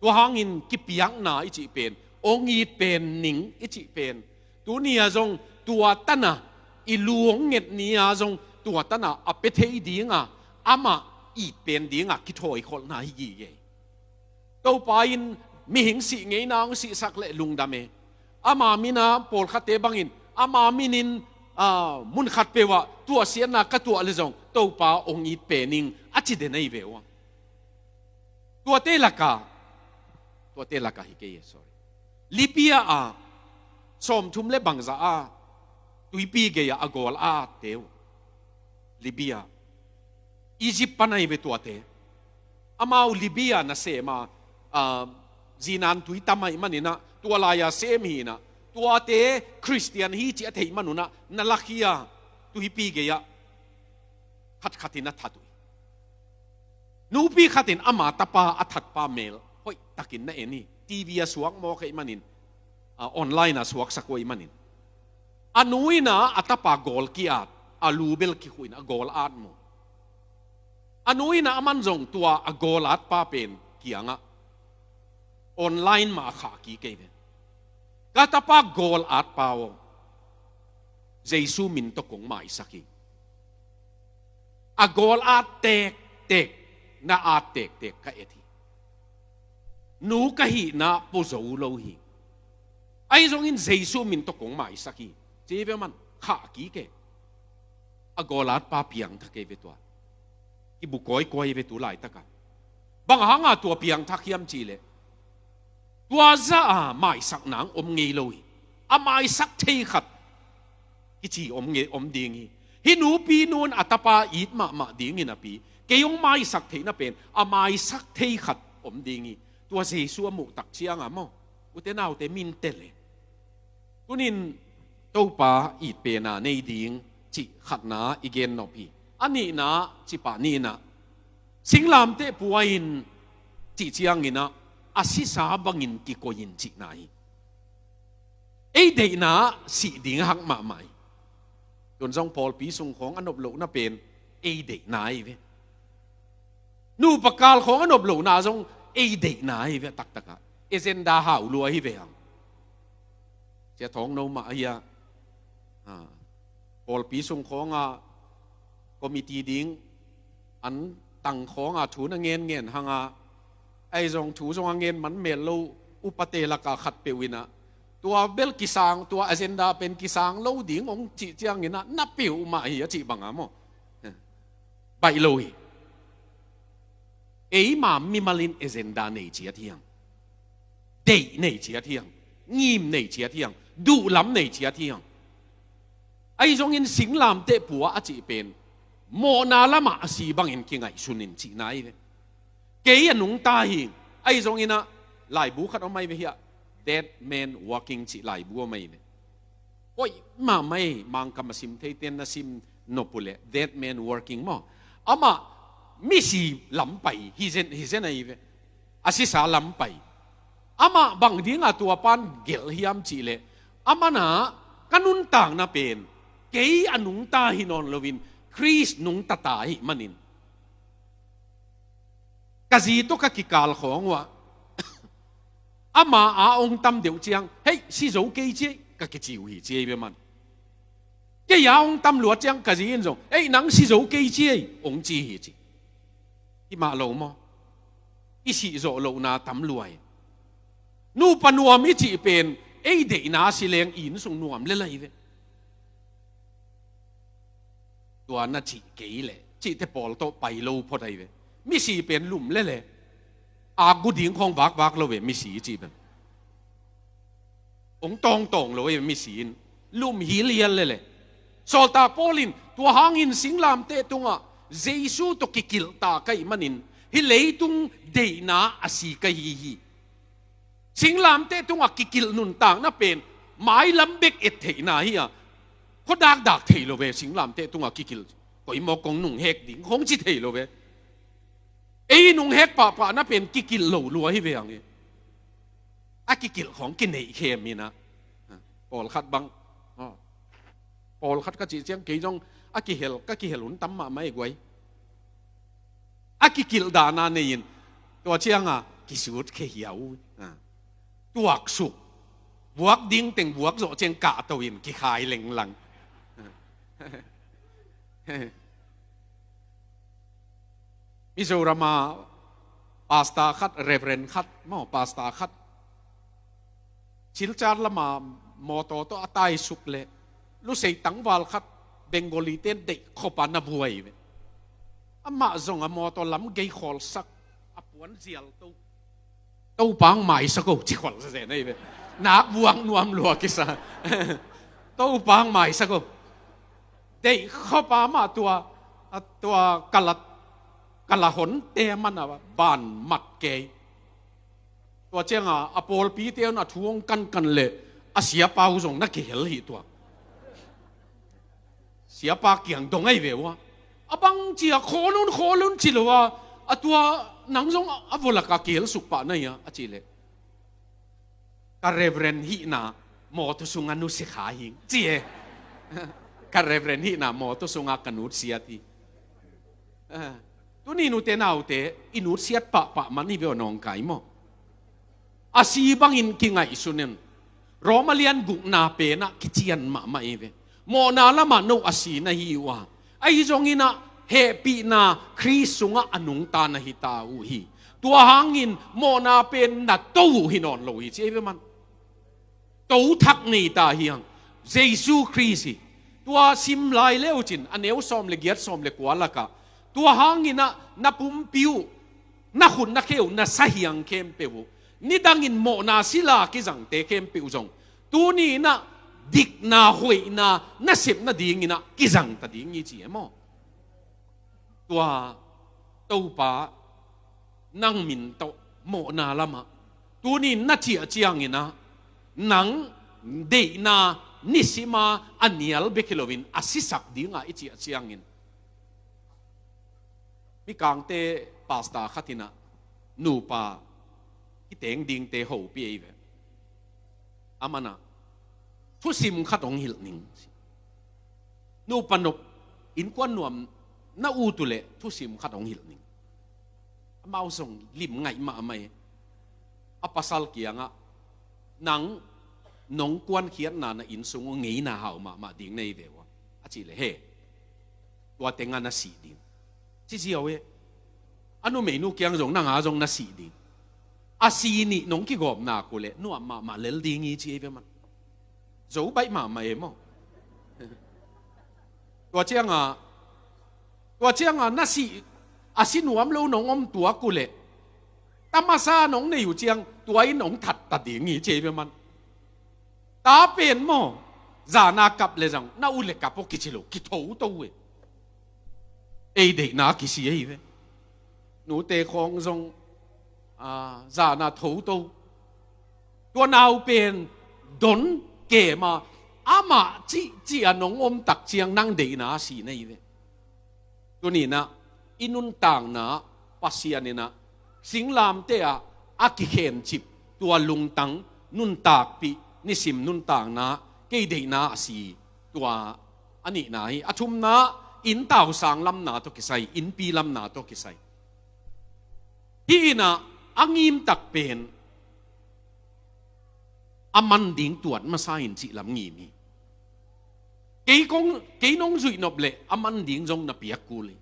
Tua hangin kipiakna i cih pen, hong it pen ning i cih pen, tuni-a zong tua tan a, i lu hong nget ni-a zong tua tan a a pia thei ding a, amah it pen ding a kithawikholhna hi gige. Topa in mihing sih ngeina hong sihsak leh lungdam e. Ama min a pawlkhatte bangin, ama minin, ah, mun khatpeuh ah tuahsiatna ka tuah leh zong Topa hong it pen ing, a ci den ei ve uh a. Tuate laka, tuate laka hi kei e, sorry. Libya ah sawmthum le bangzah a tuipi gei-ah a gawl a atte uh. Libya, Egypt pan ahi ve tuate. Amau Libya nasem a, ah, zinan tui tam ahih manin ah, tua lai-a sem hi-in ah, tuate Khristian hi cih a theih man un ah na lakhia, tuipi gei-ah khatkhatin a that uh hi. Nupi khatin ama tapa a thatpa mel hoihtakin na en hi. TV a suak mawk ahih manin, ah, online a suaksak uh ahih manin, a nu in ah a tapa gawl ki-at, a lu bel kikhuh in a gawl at mu. A nu in ah aman zong tua a gawl atpa pen kiangah online mah a khah kik ei ve. Ka tapa gawl atpa aw, Jesu min tawh kong maisak hi. A gawl at tektek, na at tektek ka et hi. Nu ka hihna pua zo lo hi. Ahi zongin Jesu min tawh kong maisak hi, ci ve man, khah kik e. A gawl atpa piangthak ei ve tua. Kibu kawikawi ei ve tu laitak a. Bang hanga tua piangthak hiam cih leh, tua zah a maisak nang om ngei lo hi. A maisak thei khat kici om ngei, om ding hi. Hih nupi nu in a tapa it mahmah ding hi napi, kei hong maisak theihna pen a maisak thei khat om ding hi. Tua Jesu a muh tak ciang a maw, ute naute, min tel e. Tuni-in Topa it pen a nei ding cih khatna i gen nop hi. A nihna, cih pah nihna, singlamteh pua in cih ciangin ah, a sisa bangin kikoih in cihna hi. Ei deihna sih ding hak mahmah hi. Tun zong pawlpi sung khawng a nop lohna pen ei deihna hi ve. Nupa kal khawng a nop lohna zong ei deihna hi ve, a taktak ah. Agenda hau lua hi ve hang. Sia Thawng No mah ahi a, ah, pawlpi sung khawng a committee ding an tang khawng a thu na ngenngen hang a, ahi zong thu zong a ngen man mel lo, upate laka khatpeuh in ah, tua bel kisang, tua agenda pen kisang lo ding hong cih ciangin ah, na peuhmah hi a cih bang a maw, baih lo hi. Eima mimal in agenda nei ciat hi hang. Deih nei ciat hi hang. Ngim nei ciat hi hang. Duhlam nei ciat hi hang. Ahi zongin singlamteh pua a cih pen mawhna lamah a si bangin kingaihsun in cihna hi ve. Kei a nungta hi. Ahi zongin ah laibu khat om ahi ve hiah, Dead Man Walking cih laibu om ahi ve. Hoih mahmah hi. Mangkam a sim theite na sim nop uh leh, Dead Man Walking maw, amah misi lam pai hi zen, hi zen ahi ve. A sisa lam pai. Amah bang dinga tua pan gelh hiam cih leh, aman ah ka nuntakna pen kei a nungta hi nawn loin Khrist nungta ta ahih manin, ka zi tawh ka kikal khawng uh ah, ama a hong tam deuh ciang, "Hei, si zo kei ci ei," ka kici uh hi, ci ei ve man. Kei a hong tam luat ciang ka zi in zong, "Ei, nang si zo kei ci ei," hong ci hi ci. Hi mah lo maw? I sih zawh lohna tam lua hi. Nupa nuam i cih pen ei deihna si leng inn sung nuam lel ahi ve. Tua na cih kei leh, cihte pawl tawh pai lo phot ahi ve. Misi pen lum lele, a gu ding khawng vakvak lo ve, misi cih pen. Hong tawngtawng lo ve, misi in lum hilhial lele. Sawltak Paul in tua hangin singlamteh tungah Jesu tawh kikilh ta ka hih manin, hih leitung deihna a si ka hi hi. Singlamteh tungah kikilh nuntakna pen mailam bek et theihna hi a, khuadakdak thei lo ve. Singlamteh tungah kikilh, koi maw kong nunghek ding khawng ci thei lo ve. Ei nung hek pahpahna pen kikilh lo lua hi ve ang e. A kikilh khawng kineih khem hi na. Pawlkhat bang, aw, pawlkhat ka cih ciang kei zong a kihel, ka kihel hun tam mahmah e guai. A kikilh dahna nei in, tua cianga kisut khe hiau. Tuaksuk, buak ding teng buak zawh ciang kahto in kikhai lenglang. Mizorama pastor khat, reverend khat maw, pastor khat Silchar lama mawtaw tawh a taisuk leh lusei tangval khat Bengali ten deih khopa na buai ve. Amah zong a mawtaw lam gei khawlsak, a puan zial to. Topa hong maisak o, ci kholh sese na hi ve. Nak buang nuam lua kisa. Topa hong maisak o. Deih khopa mah tua, a tua kala, kala honte mana ban mat kei. Tua cianga a pawlpite un a thu hong kankan leh a siapa uh zong na kihel hi tua. Siapa kiang dong ahi ve ua. A bang cia khawl un, khawl un ci lo a, a tua nang zong a vulaka kihel suk pah na hia a cih leh, ka reverend hihna mawtaw sunga nusia kha hing ci e. Ka reverend hihna mawtaw sunga ka nutsiat hi. Tuni nute naute, i nutsiat pahpah man hi ve aw nawngkai maw. A si bangin kingaihsun in, Roma lian gukna penah kician mahmah hi ve. Mawhna lamah no a si na hi uh a, ahi zongin ah hehpihna Khrist sungah a nungta na hi ta uh hi. Tua hangin mawhna pen na to uh hi nawn lo hi ci hi ve man. To thak nei ta hi hang. Jesu Khrist hi. Tua sim lai le uh cin a neu sawm le giat, sawm le kua lakah, tua hangin ah na pumpi uh, na khut na khe uh, na sahiang khempeuh uh, nidangin mawhna sila kizangte khempeuh zong tuni in ah dikna hoihna na sep nadingin ah kizang ta ding hi ci e maw. Tua Topa nang min tawh mawhna lamah tuni na ciah ciangin ah nang deihna nisima a nial bek hi loin a sisak dinga i ciah ciangin, Mikangte pastor khat in ah nupa kiteng dingte hopih ei ve. Aman ah thusim khat hong hilh ning. Nupa nop, innkuan nuam na ut uh leh thusim khat hong hilh ning. Amau zong lim ngaih mahmah e. A pasal kiangah, nang nong kuankhiatna na inn sung uh ngeina hau mahmah ding na hi ve ua, a cih leh he. Tua tengah na sih ding ci ziau e. A numeinu kiang zong nang a zong na sih ding. A si nih nong kigawmna uh leh nuam mahmah lel ding hi ci ei ve man. Zo baih mahmah e maw. Tua cianga, tua cianga na si, a si nuam lo nong om tuak uh leh, tamasa nong nei uh ciang tua in nong that ta ding hi ci ei ve man. Ta pen maw, zana kap le zang na uh le kap aw kici lo, kithoto uh e. Ei deihna kisi ei ve. Nute khawng zong, a, zana thoto. Tua nau pen don kema, amah cihcih a nong om tak ciang nang deihna a si na hi ve. Tuni in ah i nuntakna Pasian in ah singlamteh ah a kikhencip tua lungtang nuntakpih nisim nuntakna kei deihna a si. Tua a nihna hi. A thumna, inn tausang lamna tawh kisai, innpi lamna tawh kisai. Hih in ah a ngimtak pen a man ding tuat masa in cih lam ngim hi. Kei kong, kei nong zuih nop leh a man ding zong na piak kul hi.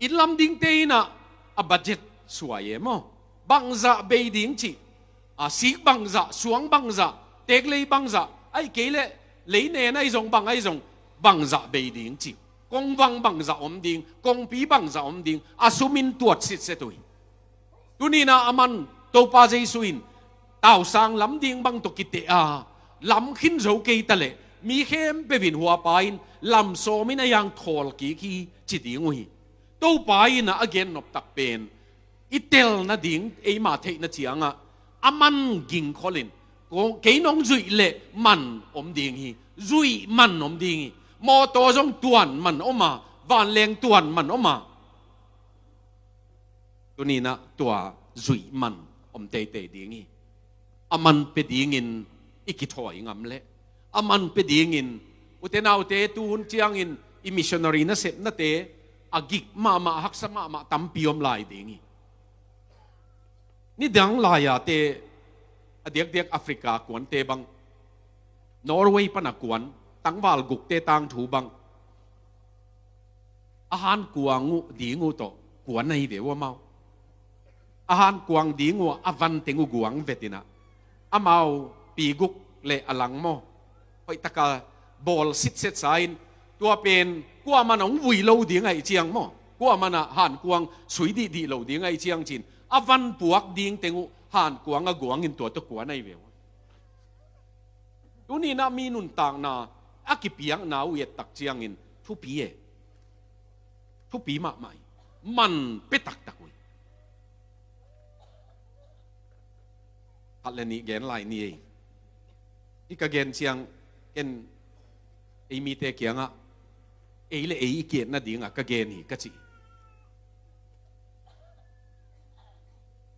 Inn lam dingte in ah a budget suai e maw. Bangzah bei ding cih, a sik bangzah, suang bangzah, teeklei bangzah, ahih kei leh leinen ahi zong bang ahi zong bangzah bei ding cih. Kongvang bangzah om ding, kongpi bangzah om ding, a sum in tuat sitset uh hi. Tuni in ah a man Topa Jesu in tausang lam ding bang tawh kiteh a, lam khin zo kei ta leh mi khempeuh in huapa in lam sawm in a hiang thawl kik hi ci ding uh hi. Topa in ah a gen nop tak pen i tel nading eima theihna ciangah a man gingkhol in, ko, kei nong zuih leh man om ding hi. Zuih man om ding hi. Mawtaw zong tuan man om a, vanleng tuan man om a, Tuni-in ah tua zuih man om teitei ding hi. A man pia dingin i kithawi ngam leh, a man pia dingin, ute naute, tuhun ciangin i missionary nasepnate a gik mahmah, haksa mahmah tampi om lai ding hi. Nidang lai-a te a diakdiak Africa kuante bang, Norway pana kuan, tangval gukte tangthu bang, a hankuang uh ding uh tawh kuan ahi ve uh amau. A hankuang ding uh a van teng uh guang vetin ah, amau pi guk le a lang maw, hoihtaka bawl sitset sa in, tua pen kuaman hong vui lo ding ahih ciang maw, kuaman ah hankuang sui dihdih lo ding ahih ciang ci-in, a van puak ding teng uh hankuang a guangin tua tawh kuan ahi ve uh. Tuni-in ah mi nuntakna a kipiakna uh i et tak ciangin thupi e. Thupi mahmah hi. Man pia taktak uh hi. Khat le nih gen lai ni ei. Hih ka gen ciang ken ei mite kiangah, ei le ei i ki-et nadingah ka gen hi ka ci.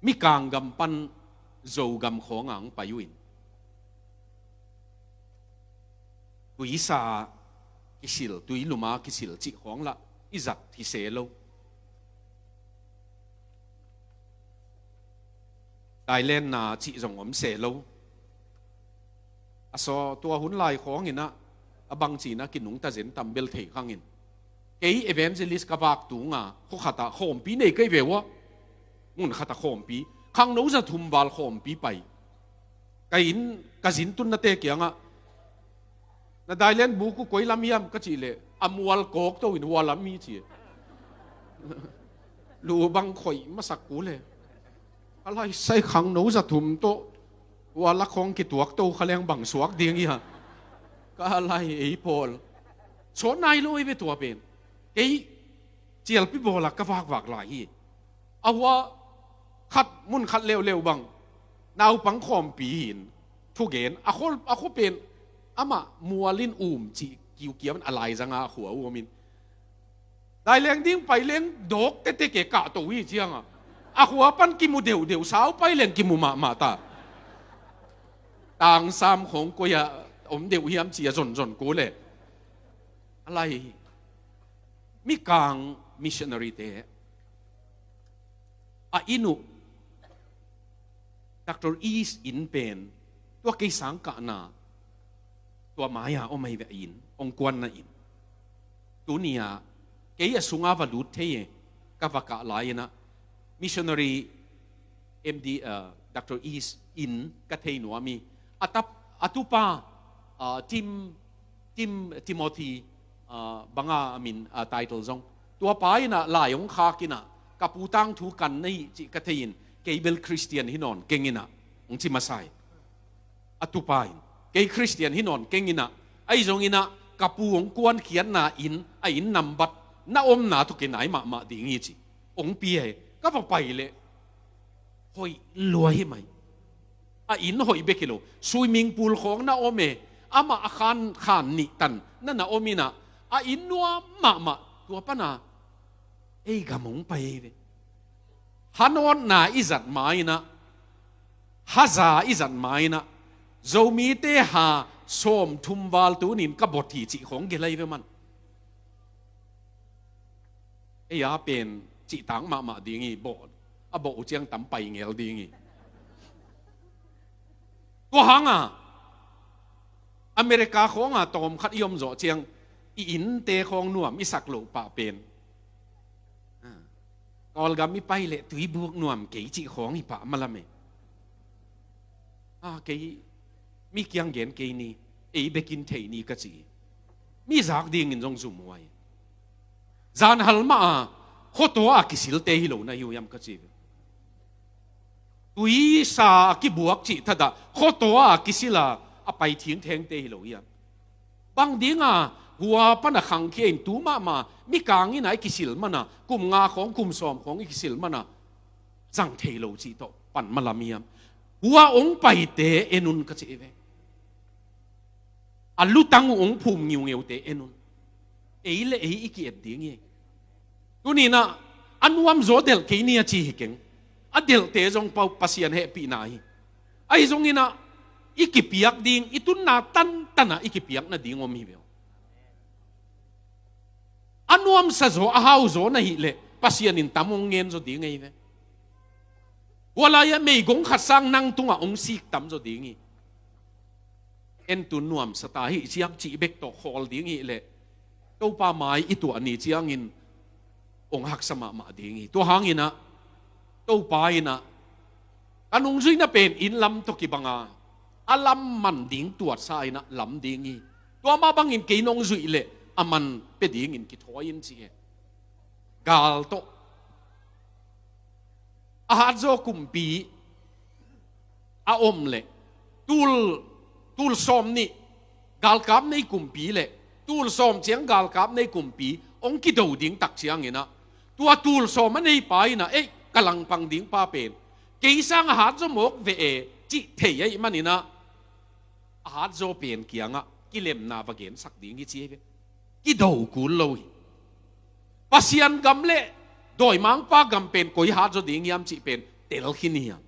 Mikang gam pan Zogam khawngah hong pai uh in, tuisa kisil, tuiluma kisil cih khawng lah i zat hi se lo. Thailand na cih zong om se lo. A saw tua hun lai khawngin ah, a bangci-in ah kinungta zen tam bel thei khangin, kei evangelist ka vak tunga khua khatah khawmpi nei kei ve uh a, mun khatah khawmpi, khangno za thum val khawmpi pai. Ka inn, ka zin tunnate kiangah, "Na Thailand buk uh koi lam hiam?" ka cih leh, "A mual kawk to in hua lam hi," ci. Lu bang khoih masak kul e. Ka lai, sai, khangno za thum tawh hua lak khawng kituak to kha leng bang suak ding hi a. Ka lai, ei pawl, sawn nai lo hi ve tua pen. Kei cialpi bawlah ka vakvak lai hi. A hua khat, mun khat leuleu bang, naupang khawmpi hi in, thugen, a khua, a khua pen amah mual in um cih kiukiau in a laizangah a khua uh om in, Thailand ding pai leng dawk tete ke kah to hi ciangah, a khua pan kimu deuhdeuh, sau pai leng kimu mahmah ta. Tangsam khawng koi-ah om deuh hiam ci-a zonzon kul e. A lai, Mikang missionary te a inn uh, Doctor East inn pen, tua kei sangkahna, tua mai-a om ahi ve, a inn, hong kuanna inn. Tuni-ah kei a sunga va lut thei e, ka va kah lai-in ah, missionary M D, uh, Doctor East inn ka thei nuam hi. A tap, a tupa, uh, Tim, Tim, Timothy, uh, banga a min, uh, title zong. Tua pa in ah lai hong khak in ah, ka pu tangthu kan na hi cih ka thei in, kei bel Christian hi nawn keng in ah, hong ci masa hi. A tupa in, kei Christian hi nawn keng in ah, ahi zongin ah ka pu hong kuankhiatna inn, a inn nambat na omna tawh kinai mahmah ding hi ci. Hong pia hi. Ka va pai leh hoih lua hi mai. A inn hoih bek hi lo, swimming pool khawng na om e. Amah a khan, khan nih tan na na om in ah, a inn nuam mahmah. Tua pana ei gam hong pai hi ve. Hanawtna i zat ma-in ah, haza i zat ma-in ah, Zomite ha sawmthum val tunin ka bawt hi cih khawng gel ahi ve man. Ei a pen cihtak mahmah ding hi, bawh, a bawh uh ciang tam pai ngel ding hi. Tua hanga America khawnga tawmkhat i om zawh ciang, i innte khawng nuam i sak loh pah pen, ah, Kawlgam i pai leh tuibuk nuam kei cih khawng hi pah malam e. Ah, kei mi kiang gen kei ni, ei bekin thei ni ka ci hi. Mi zak dingin zong zum huai. Zanhal mah a khuatua a kisilte hi lo na hi uh hiam ka ci hi. Tuisa a kibuak cih thadah khuatua a kisil a, a pai thingthengte hi lo hiam? Bang dinga hua pan a khangkhia in tu mahmah Mikang inn ah i kisil mana, kum nga khawng, kum sawm khawng i kisil mana zang thei lo cih tawh pan malam hiam? Hua hong paite en un ka ci hi ve. A lutang uh hong phum ngiungeute en un. Ei le ei i ki-et ding hi. Tuni-in ah A nuamzaw delh kei ni a ci hi keng. A delhte zong Pa-, Pasian hehpihna hi. Ahi zongin ah i kipiak ding, i tunna tantan ah i kipiak nading om hi ve. A nuamsa zaw, a hau zaw na hih leh Pasian in tam hong ngen zaw ding ahi ve. Hua lai-ah meigong khat sang nang tungah hong sik tam zaw ding hi. En tun nuamsa ta hi ciang cih bek tawh khawl ding hih leh Topa mai i tuah ni ciangin hong haksa mahmah ding hi. Tua hangin ah Topa in ah ka nungzuihna pen inn lam tawh kibang a, a lam man ding tuatsa in ah lam ding hi. Tua mah bangin kei nong zuih leh a man pia dingin kithawi in ci hi. Gal tawh a hatzaw kumpi a om leh tul, tul sawm nih galkap nei kumpi leh tul sawm ciang galkap nei kumpi hong kido ding tak ciangin ah, tua tul sawm a neipa in ah, "Ei, ka langpang dingpa pen kei sang a hatzaw mawk ve e," cih thei ahih manin ah, a hatzaw pen kiangah kilemna va gensak ding hi ci hi ve. Kido kul lo hi. Pasian gam leh dawimangpa gam pen koi hatzaw ding hiam cih pen tel khin hi hang.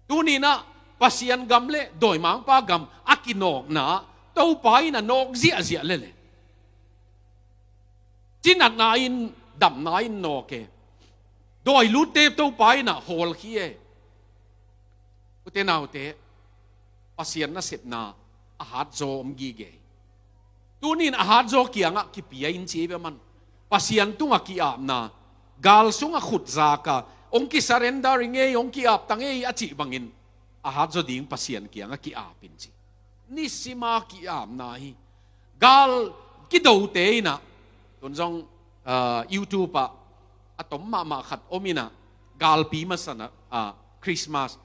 Tuni-in ah Pasian gam leh dawimangpa gam a kinawkna Topa in a nawk ziahziah lel e. Cinatna in, damna in nawk e. Dawi lutte Topa in ah hawlkhia e. Ute naute, Pasian nasepna a hatzaw om gige hi. Tuni-in a hatzaw kiangah kipia in ci hi ve maw. Pasian tungah ki-apna, gal sungah khut zak a, hong ki-surrender ing ei, hong ki-ap ta ing ei a cih bangin a hatzaw ding Pasian kiangah ki-ap in ci. Nisima ki-apna hi. Gal kidote in ah, tun zong, ah, YouTube ah a tom mahmah khat om in ah, galpi masa-in ah, ah, Christmas,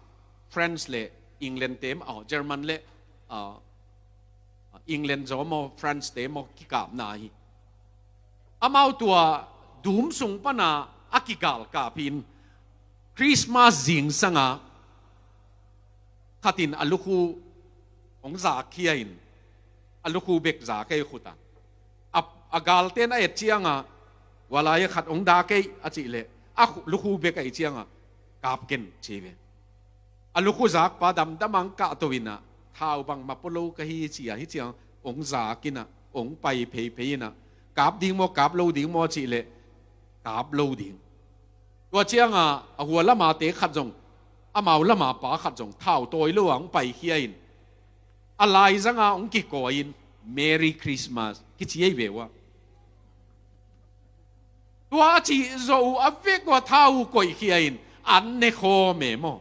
France leh England te maw, oh, German leh, ah, England zaw maw, France te maw kikapna hi. Amau tua dum sung pan a kigalkap hi in, Christmas zingsang a khat in a lukhu hong zak khia in, a lukhu bek zak ei khut ah. A, a galte'n a et ciang a, "Hua lai-ah khat hong dak ei," a cih leh, a khu-, lukhu bek ahih ciang a, "Kap ken," ci hi ve. A lukhu zakpa damdam a hong kahto in ah, "Thau bangmah pua lo ka hi," ci a, hih ciang hong zak in ah, hong pai pheiphei in ah, "Kap ding maw, kap lo ding maw?" a cih leh, "Kap lo ding." Tua ciang a, a hua lam a te khat zong, amau lam a pa khat zong, thau tawi lo a hong paikhia in, a laizang a hong kikawi in, "Merry Christmas," kici ei ve uh a. Tua a cih zawh uh a vek uh a thau uh koihkhia in, an ne khawm e maw.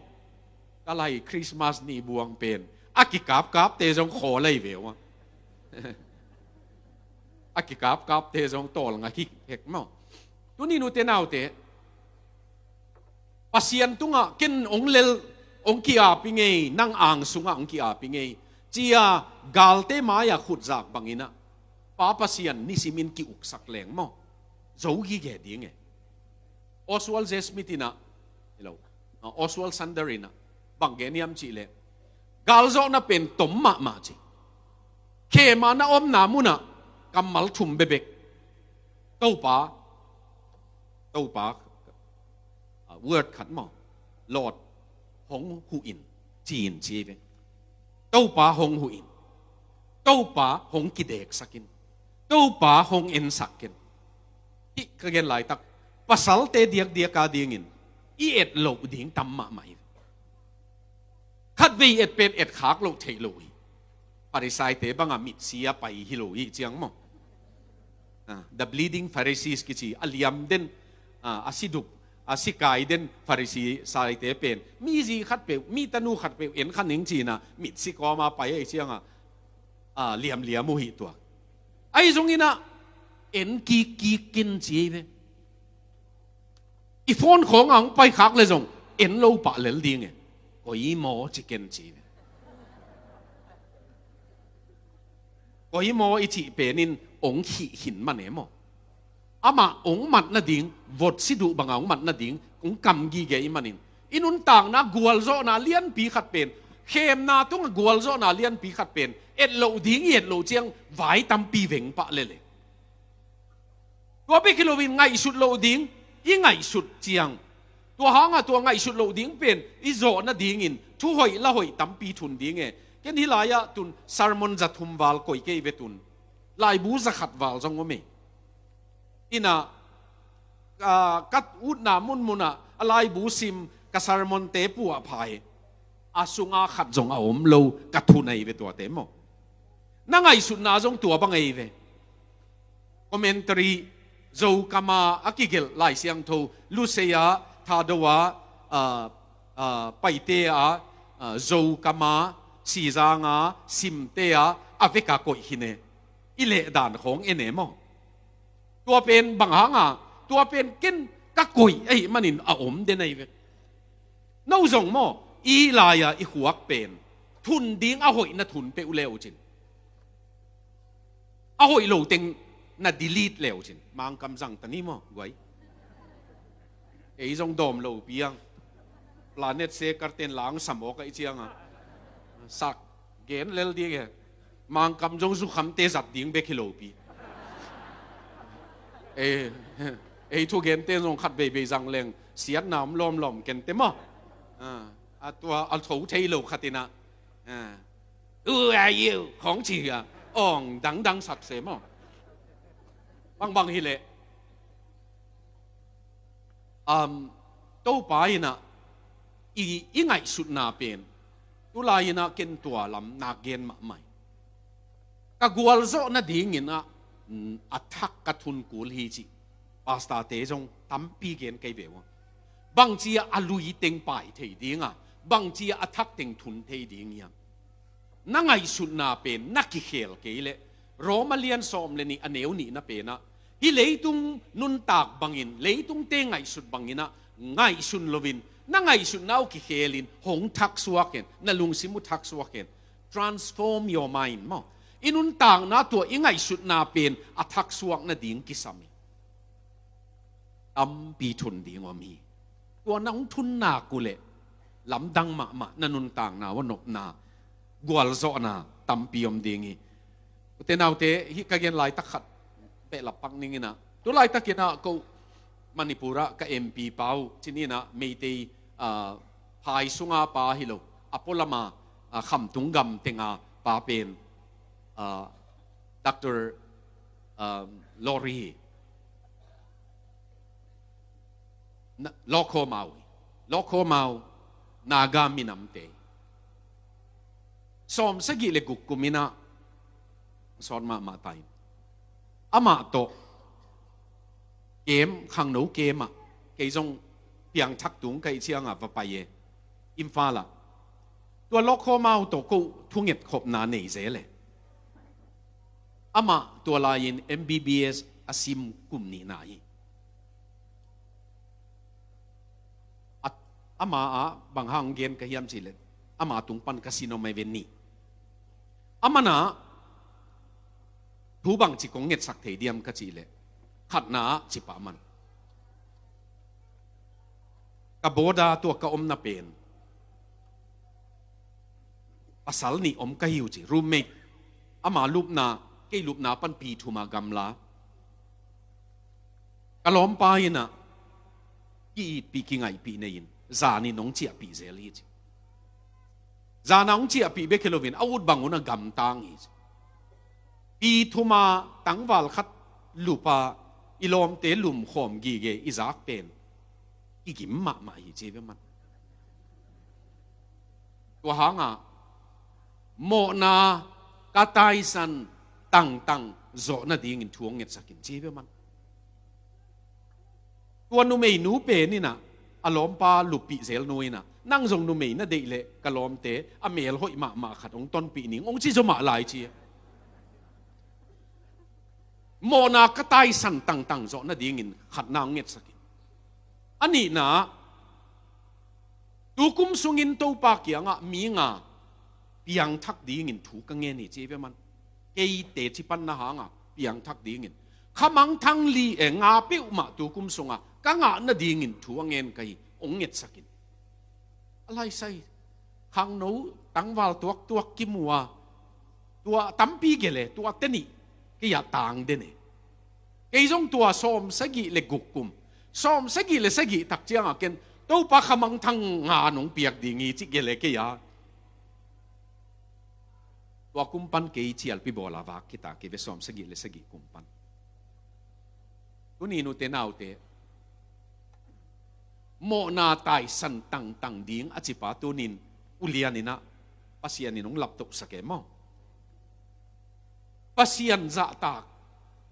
Ka lai Christmas ni buang pen a kikapkapte zong khawl ei ve uh a. A kikapkapte zong tawlnga hi hek maw. Tuni-in ute naute, Pasian tungah ken hong lel, hong ki-ap ing ei, nang ang sungah hong ki-ap ing ei, ci a galte mai-ah khut zak bangin ah, Pa Pasian nisimin ki-uksak leng maw, zo gige ding e. Oswald J. Smith in ah, hi lo, ah, Oswald Sander in ah bang gen hiam cih leh, galzawhna pen tom mahmah ci. Khem a na omna mun ah kammal thum bekbek. Topa, Topa, ah, word khat maw, Lord, hong huh in, ci in ci hi ve. Topa hong huh in, Topa hong kideksak in, Topa hong ensak ken. Hih ka gen laitak, pasalte diakdiak a dingin i et loh ding tam mahmah hi. Khatvei et pen et khak loh theih lo hi. Farisaite bangah mitsi a pai hi lo hi ciang maw. Ah, the bleeding Pharisees kici, a liam den, ah, a sidup, a sikai den Farisaite pen, mi zi khatpeuh, mi tanu khatpeuh en kha ning ci-in ah mitsi kawm a pai ahih ciang a, ah, liamliam uh hi tuak. Ahi zongin ah en kikkik ken ci hi ve. I phone khawng a hong paikhak leh zong en lo pah lel ding e. Koi maw ci ken ci hi ve. Koi maw i cih pen in hong khih khin man e maw. Amah hong mat nading, vot siduh bang a hong mat nading hong kam gige ahih manin, i nuntakna gualzawhna lianpi khat pen, khemna tungah gualzawhna lianpi khat pen, et loh ding i et loh ciang vai tampi veng pah lel e. Tua bek hi loin ngaihsut loh ding, i ngaihsut ciang, tua hangah tua ngaihsut loh ding pen i zawh nadingin thu hoih la hoih tampi thun ding e. Ken hih lai-ah tun sermon za thum val koih kei ve tun. Laibu za khat val zong om e. Inah, ah, ka utna munmunah a laibu sim, ka sermonte puahpha hi. A sunga khat zong a om lo, ka thun ahi ve tuate maw. Na ngaihsutna zong tua bang ahi ve. Commentary, Zokama a kigelh Lai Siangtho, Lusei-a, Thado-a, ah, ah, Paite-a, ah, Zokama, Sizanga, Simte-a, a veka koih hi ne. I lehdan khawng en e maw. Tua pen bang hanga, tua pen ken ka koih ahih manin a om den ahi ve. No zong maw, i lai-a i khuak pen thun ding a hoih na thun peuh le uh cin. A hoih lo teng na delete le uh cin. Mangkam zang ta ni maw, guai. Ei zong dawm lo piang. Planet Seeker ten lang sam awk a i cianga. Sak gen lel ding e. Mangkam zong zukhamte zat ding bek hi lo pi. Ei, ei thugente zong khat veivei zang leng siatna om lawmlawm kente maw. Ah, a tua a tho thei lo khat inah. Ah. Who are you? Khawng ci hi a. Awng dangdang sak se maw. Bangbang hi leh. Um, Topa inah i, i ngaihsutna pen. Tulai inah ken tua lam nak gen mahmah hi. Ka gualzawh nadingin ah, mm, a thak ka thun kul hi cih. Pastorte zong tampi gen kei ve uh a. Bangci-ah a lui teng pai thei dinga, bangci-ah a thak teng thun thei ding hiam. Na ngaihsutna pen na kikhel kei leh, Roma lian sawm le nih a neu nihna penah, hih leitung nuntak bangin, leitungte ngaihsut banginah ngaihsun loin, na ngaihsutna uh kikhelin hong thaksuak hen, na lungsim uh thaksuak hen. Transform your mind maw. I nuntakna tua i ngaihsutna pen a thaksuak nading kisam hi. Tampi thun ding om hi. Tua na hong thun nak uh leh lamdang mahmah na nuntakna uh a nopna, gualzawhna tampi om ding hi. Ute naute, hih ka gen laitak khat behlap pak ning inah. Tu laitakinah ko Manipur ah ka M P pa uh, cin inah Meitei, ah, phai sunga pa hi lo. A pualama, ah, khamtung gam tenga pa pen, ah, Doctor, ah, Lori hi. Na, Lawkhawmau hi. Lawkhawmau Naga minamte hi. Sawm sagih le guk kum inah sawt mahmah ta in. Amah tawh kem, khangno kem ah, kei zong piangthak tung ka hih ciangah va pai e. Imphal ah. Tua Lawkhawmau tawh ko thunget khopna nei zel e. Amah tua lai-in M B B S a sim kum nihna hi. A, ama ah bang hang gen ka hiam cih leh, ama tung pan ka sin om a hi ve ni. Aman ah thu bangci kong ngetsak thei diam ka cih leh, khatna ah ci pah man. Ka boarder tua ka omna pen pasal nih om ka hi uh ci, roommate. Ama lupna, kei lupna pan pi thum a gamla. Ka lawmpa inah ki-itpih kingaihpih nei-in zanin hong ciahpih zel hi ci. Zana hong ciahpih bek hi loin a ut bang un a gamtang hi ci. Pi thum a tangval khat lup a i lawmte lumkhawm gige i zak pen i gim mahmah hi ci ve man. Tua hangah mawhna ka taisan tangtang zawh nadingin thu hong ngetsak in ci ve man. Tua numeinu pen inah a lawmpa luppih zelnu inah, nang zong numei na deih leh ka lawmte a mel hoih mahmah khat hong tonpih ning hong ci zaw mah lai ci. Mawhna ka taisan tangtang zawh nadingin khatna hong ngetsak in. A nihna, tu kum sungin Topa kiangah mi nga piangthak dingin thu ka ngen hi ci ve man. Kei teci panna hangah piangthak dingin, khamangthang li e nga peuhmah tu kum sungah ka ngah nadingin thu a ngen ka hi, hong ngetsak in. A laisai khangno tangval tuaktuak kimu a, tua tampi gel e, tua te nih kei ah tang den e. Kei zong tua sawm sagih le guk kum, Sawm sagih le sagih tak ciangah ken Topa khamangthang nga nong piak ding hi ci gele kei a. Tua kum pan kei cialpi bawla vak khita kei ve, sawm sagih le sagih kum pan. Tuni nute naute, mawhna taisan tangtang ding a cipa tunin ulian inah Pasian in hong laptohsak e maw? Pasian zahtak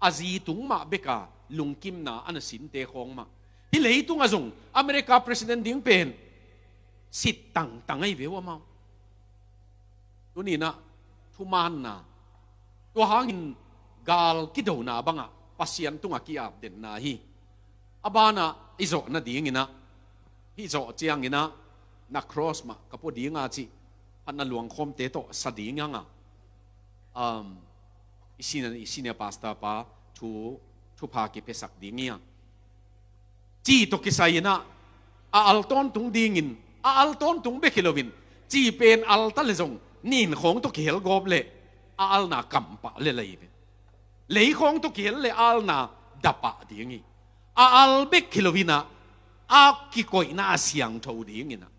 a zi tung mah beka lungkimna a na sinte khawng mah. Hih leitungah zong America president ding pen sit tangtang ahi ve uh amau. Tuninah thumaanna, tua hangin gal kidona bangah Pasian tungah ki-apdenna hi. A banah i zawh nadinginah, hih zawh cianginah na cross mah ka pua dinga cih phatna luangkhawmte tawh sa ding hanga, um, i senior, i senior pastor pa thu, thupha kipiasak ding hi a. Ci tawh kisai inah a al tawntung dingin, a al tawntung bek hi loin, ci pen al ta le zong nin khawng tawh kihel gawp le a alna kampah le lai ve. Lei khawng tawh kihel le a alna dapah ding hi. A al bek hi loinah a kikoihna a siangtho dinginah.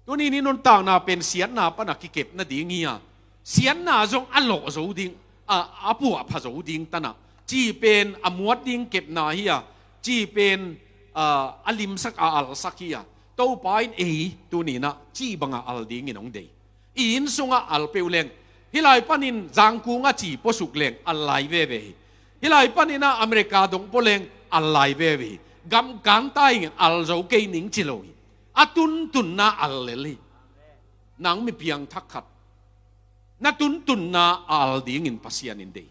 Tuni ni nuntakna pen siatna pana kikep nading hi a, siatna zong a lawh zo ding, a, a puahpha zo ding tanah, ci pen a muat ding kepna hi a, ci pen, a, a limsak a alsak hi a. Topa in ei tuninah ci banga al dingin hong dei. I inn sungah al peuh leng, hih lai panin Zangkungah ci puasuk leng al lai veve hi. Hih lai paninah America dong pua leng al lai veve hi. Gamkanta ingin al zo kei ning ci lo hi. A tuntunna al lel hi. Nang mi piangthak khat, na tuntunna a al dingin Pasian in dei.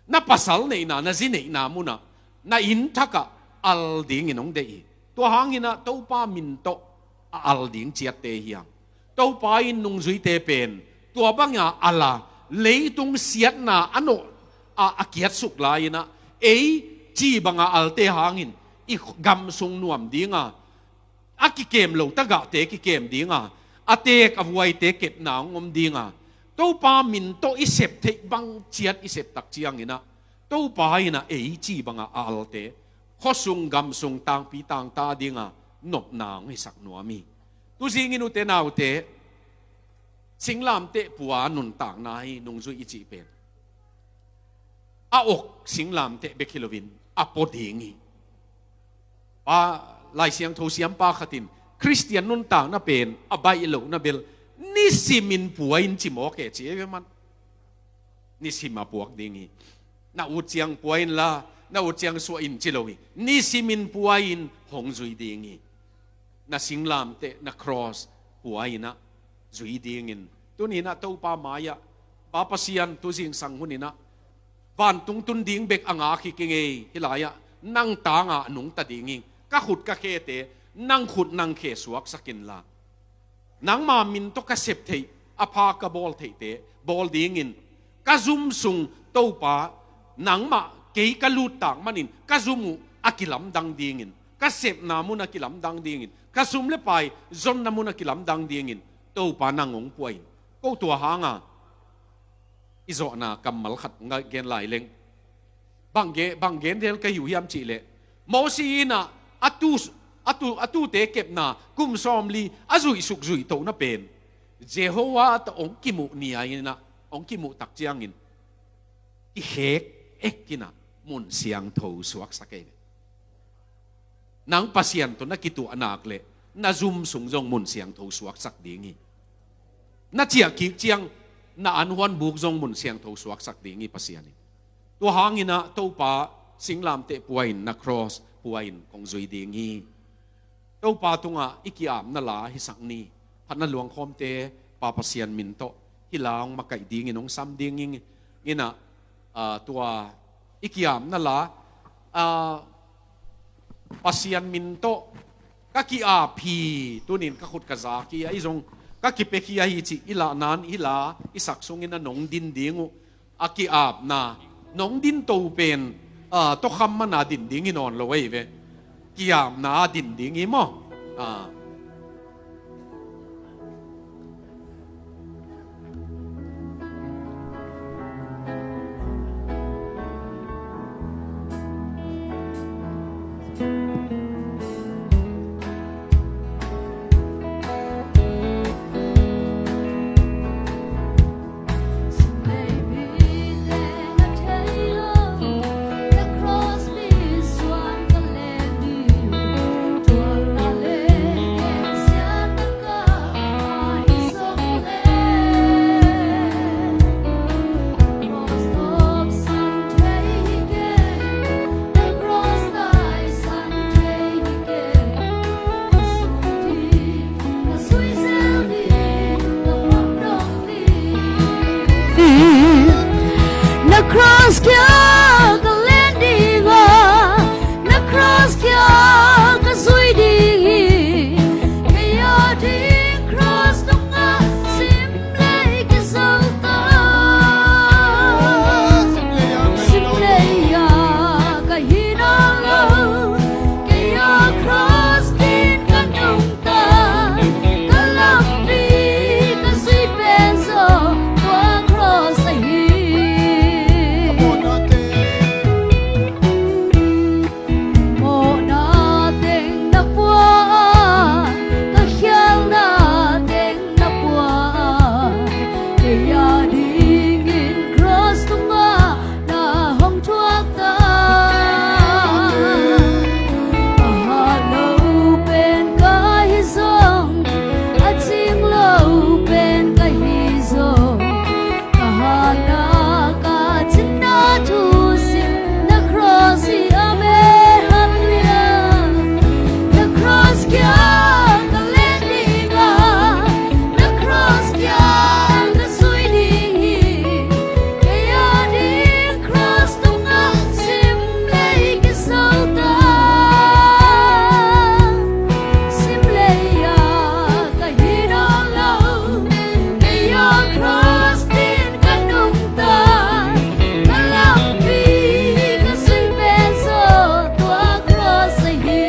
Na pasal neihna, na zi neihna munah, na inn thakah al dingin hong dei hi. Tua hanginah Topa min tawh a al ding ciatte hiang. Topa in nungzuite pen tua banga ala, leitung siatna a nawh a, a kiatsuk lai-inah, ei ci banga alte hangin i gamsung nuam dinga, a kikem lo tagahte kikem dinga, a teek a vuaite kepna hong om dinga, Topa min tawh i sep theih bang ciat i sep tak cianginah, Topa inah ei ci banga a alte khuasung gamsung tangpi tangta dinga nopna hong hisak nuam hi. Tuzingin ute naute, singlamteh pua nuntakna hi, nungzui i cih pen a ok singlamteh bek hi loin a pua ding hi. Pa, Lai Siangtho siampa khatin Khristian nuntakna pen a baih lohna bel nisimin pua in ci mawk e ci ei ve man. Nisim a puak ding hi. Na ut ciang pua inla, na ut ciang suah in ci lo hi. Nisimin pua in hong zui ding hi. Na singlamteh, na cross pua inah zui dingin, tuninah Topa mai-ah, Pa Pasian, tuzing sang huninah vantung tun ding bek a ngak hi kei ngei, hih lai-ah nang tanga a nungta ding hi. Ka khut ka khete nang khut nang khe suaksak inla, nangma min tawh ka sep theih, a pha ka bawl theihte bawl dingin, ka zum sung Topa, nangmah kei ka luttak manin ka zum uh a kilamdang dingin, ka sepna mun a kilamdang dingin, ka sum le pai zonna mun a kilamdang dingin Topa nang hong pua in. Ko tua hanga i zawhna kammal khat nga gen lai leng, bang ge-, bang gen del ka hi uh hiam cihleh, Mosi inah a tu, a tu, a tute kepna kum sawmli a zuihsuk zuihtohna pen Jehovah tawh hong kimuh ni-a inah, hong kimuh tak ciangin kikhek ek inah mun siangtho suaksak ei ve. Nang Pasian tawh na kituah nak leh na zum sung zong mun siangtho suaksak ding hi. Na ciah kik ciang na anhuan buk zong mun siangtho suaksak ding hi Pasian in. Tua hanginah Topa singlamteh pua in, na cross pua in kong zui ding hi. Topa tungah i ki-apna la hisak ni. Phatna luangkhawmte Pa Pasian min tawh hih la hong makaih dingin hong sam ding hi. Inah, ah, tua i ki-apna la, ah, Pasian min tawh ka ki-ap hi, tunin ka khut ka zak hi, ahi zong ka kipek hi ahi cih i lahnan hih la i sak sungin a nong din ding uh, a ki-apna nong din to pen, ah, tokham mana din ding hi nawn lo ahi ve. Ki-apna a din ding hi maw? Ah. Cross kia ka len ding a, na cross kia ka zui ding hi. Kei a ding cross tungah sim lei ka zo ta. Sim lei a ka hi nawn lo. Kei a cross din ka nung ta, ka lampi ka zui pen zong tua cross ahi. Mawhna teng na pua a, ka khialna teng na pua a, kei a dingin cross tungah na hong thuak ta. A hat lo pen ka hi zong, a cing lo pen ka hi zong, ka hatna ka cinna thu sim na cross hi. Amen. Halleluiah. Na cross kia ka len ding a, na cross kia ka zui ding hi. Kei a ding cross tungah sim lei ka zo ta. Sim lei a ka hi nawn lo. Kei a cross din ka nung ta, ka lampi ka zui pen zong tua cross ahi.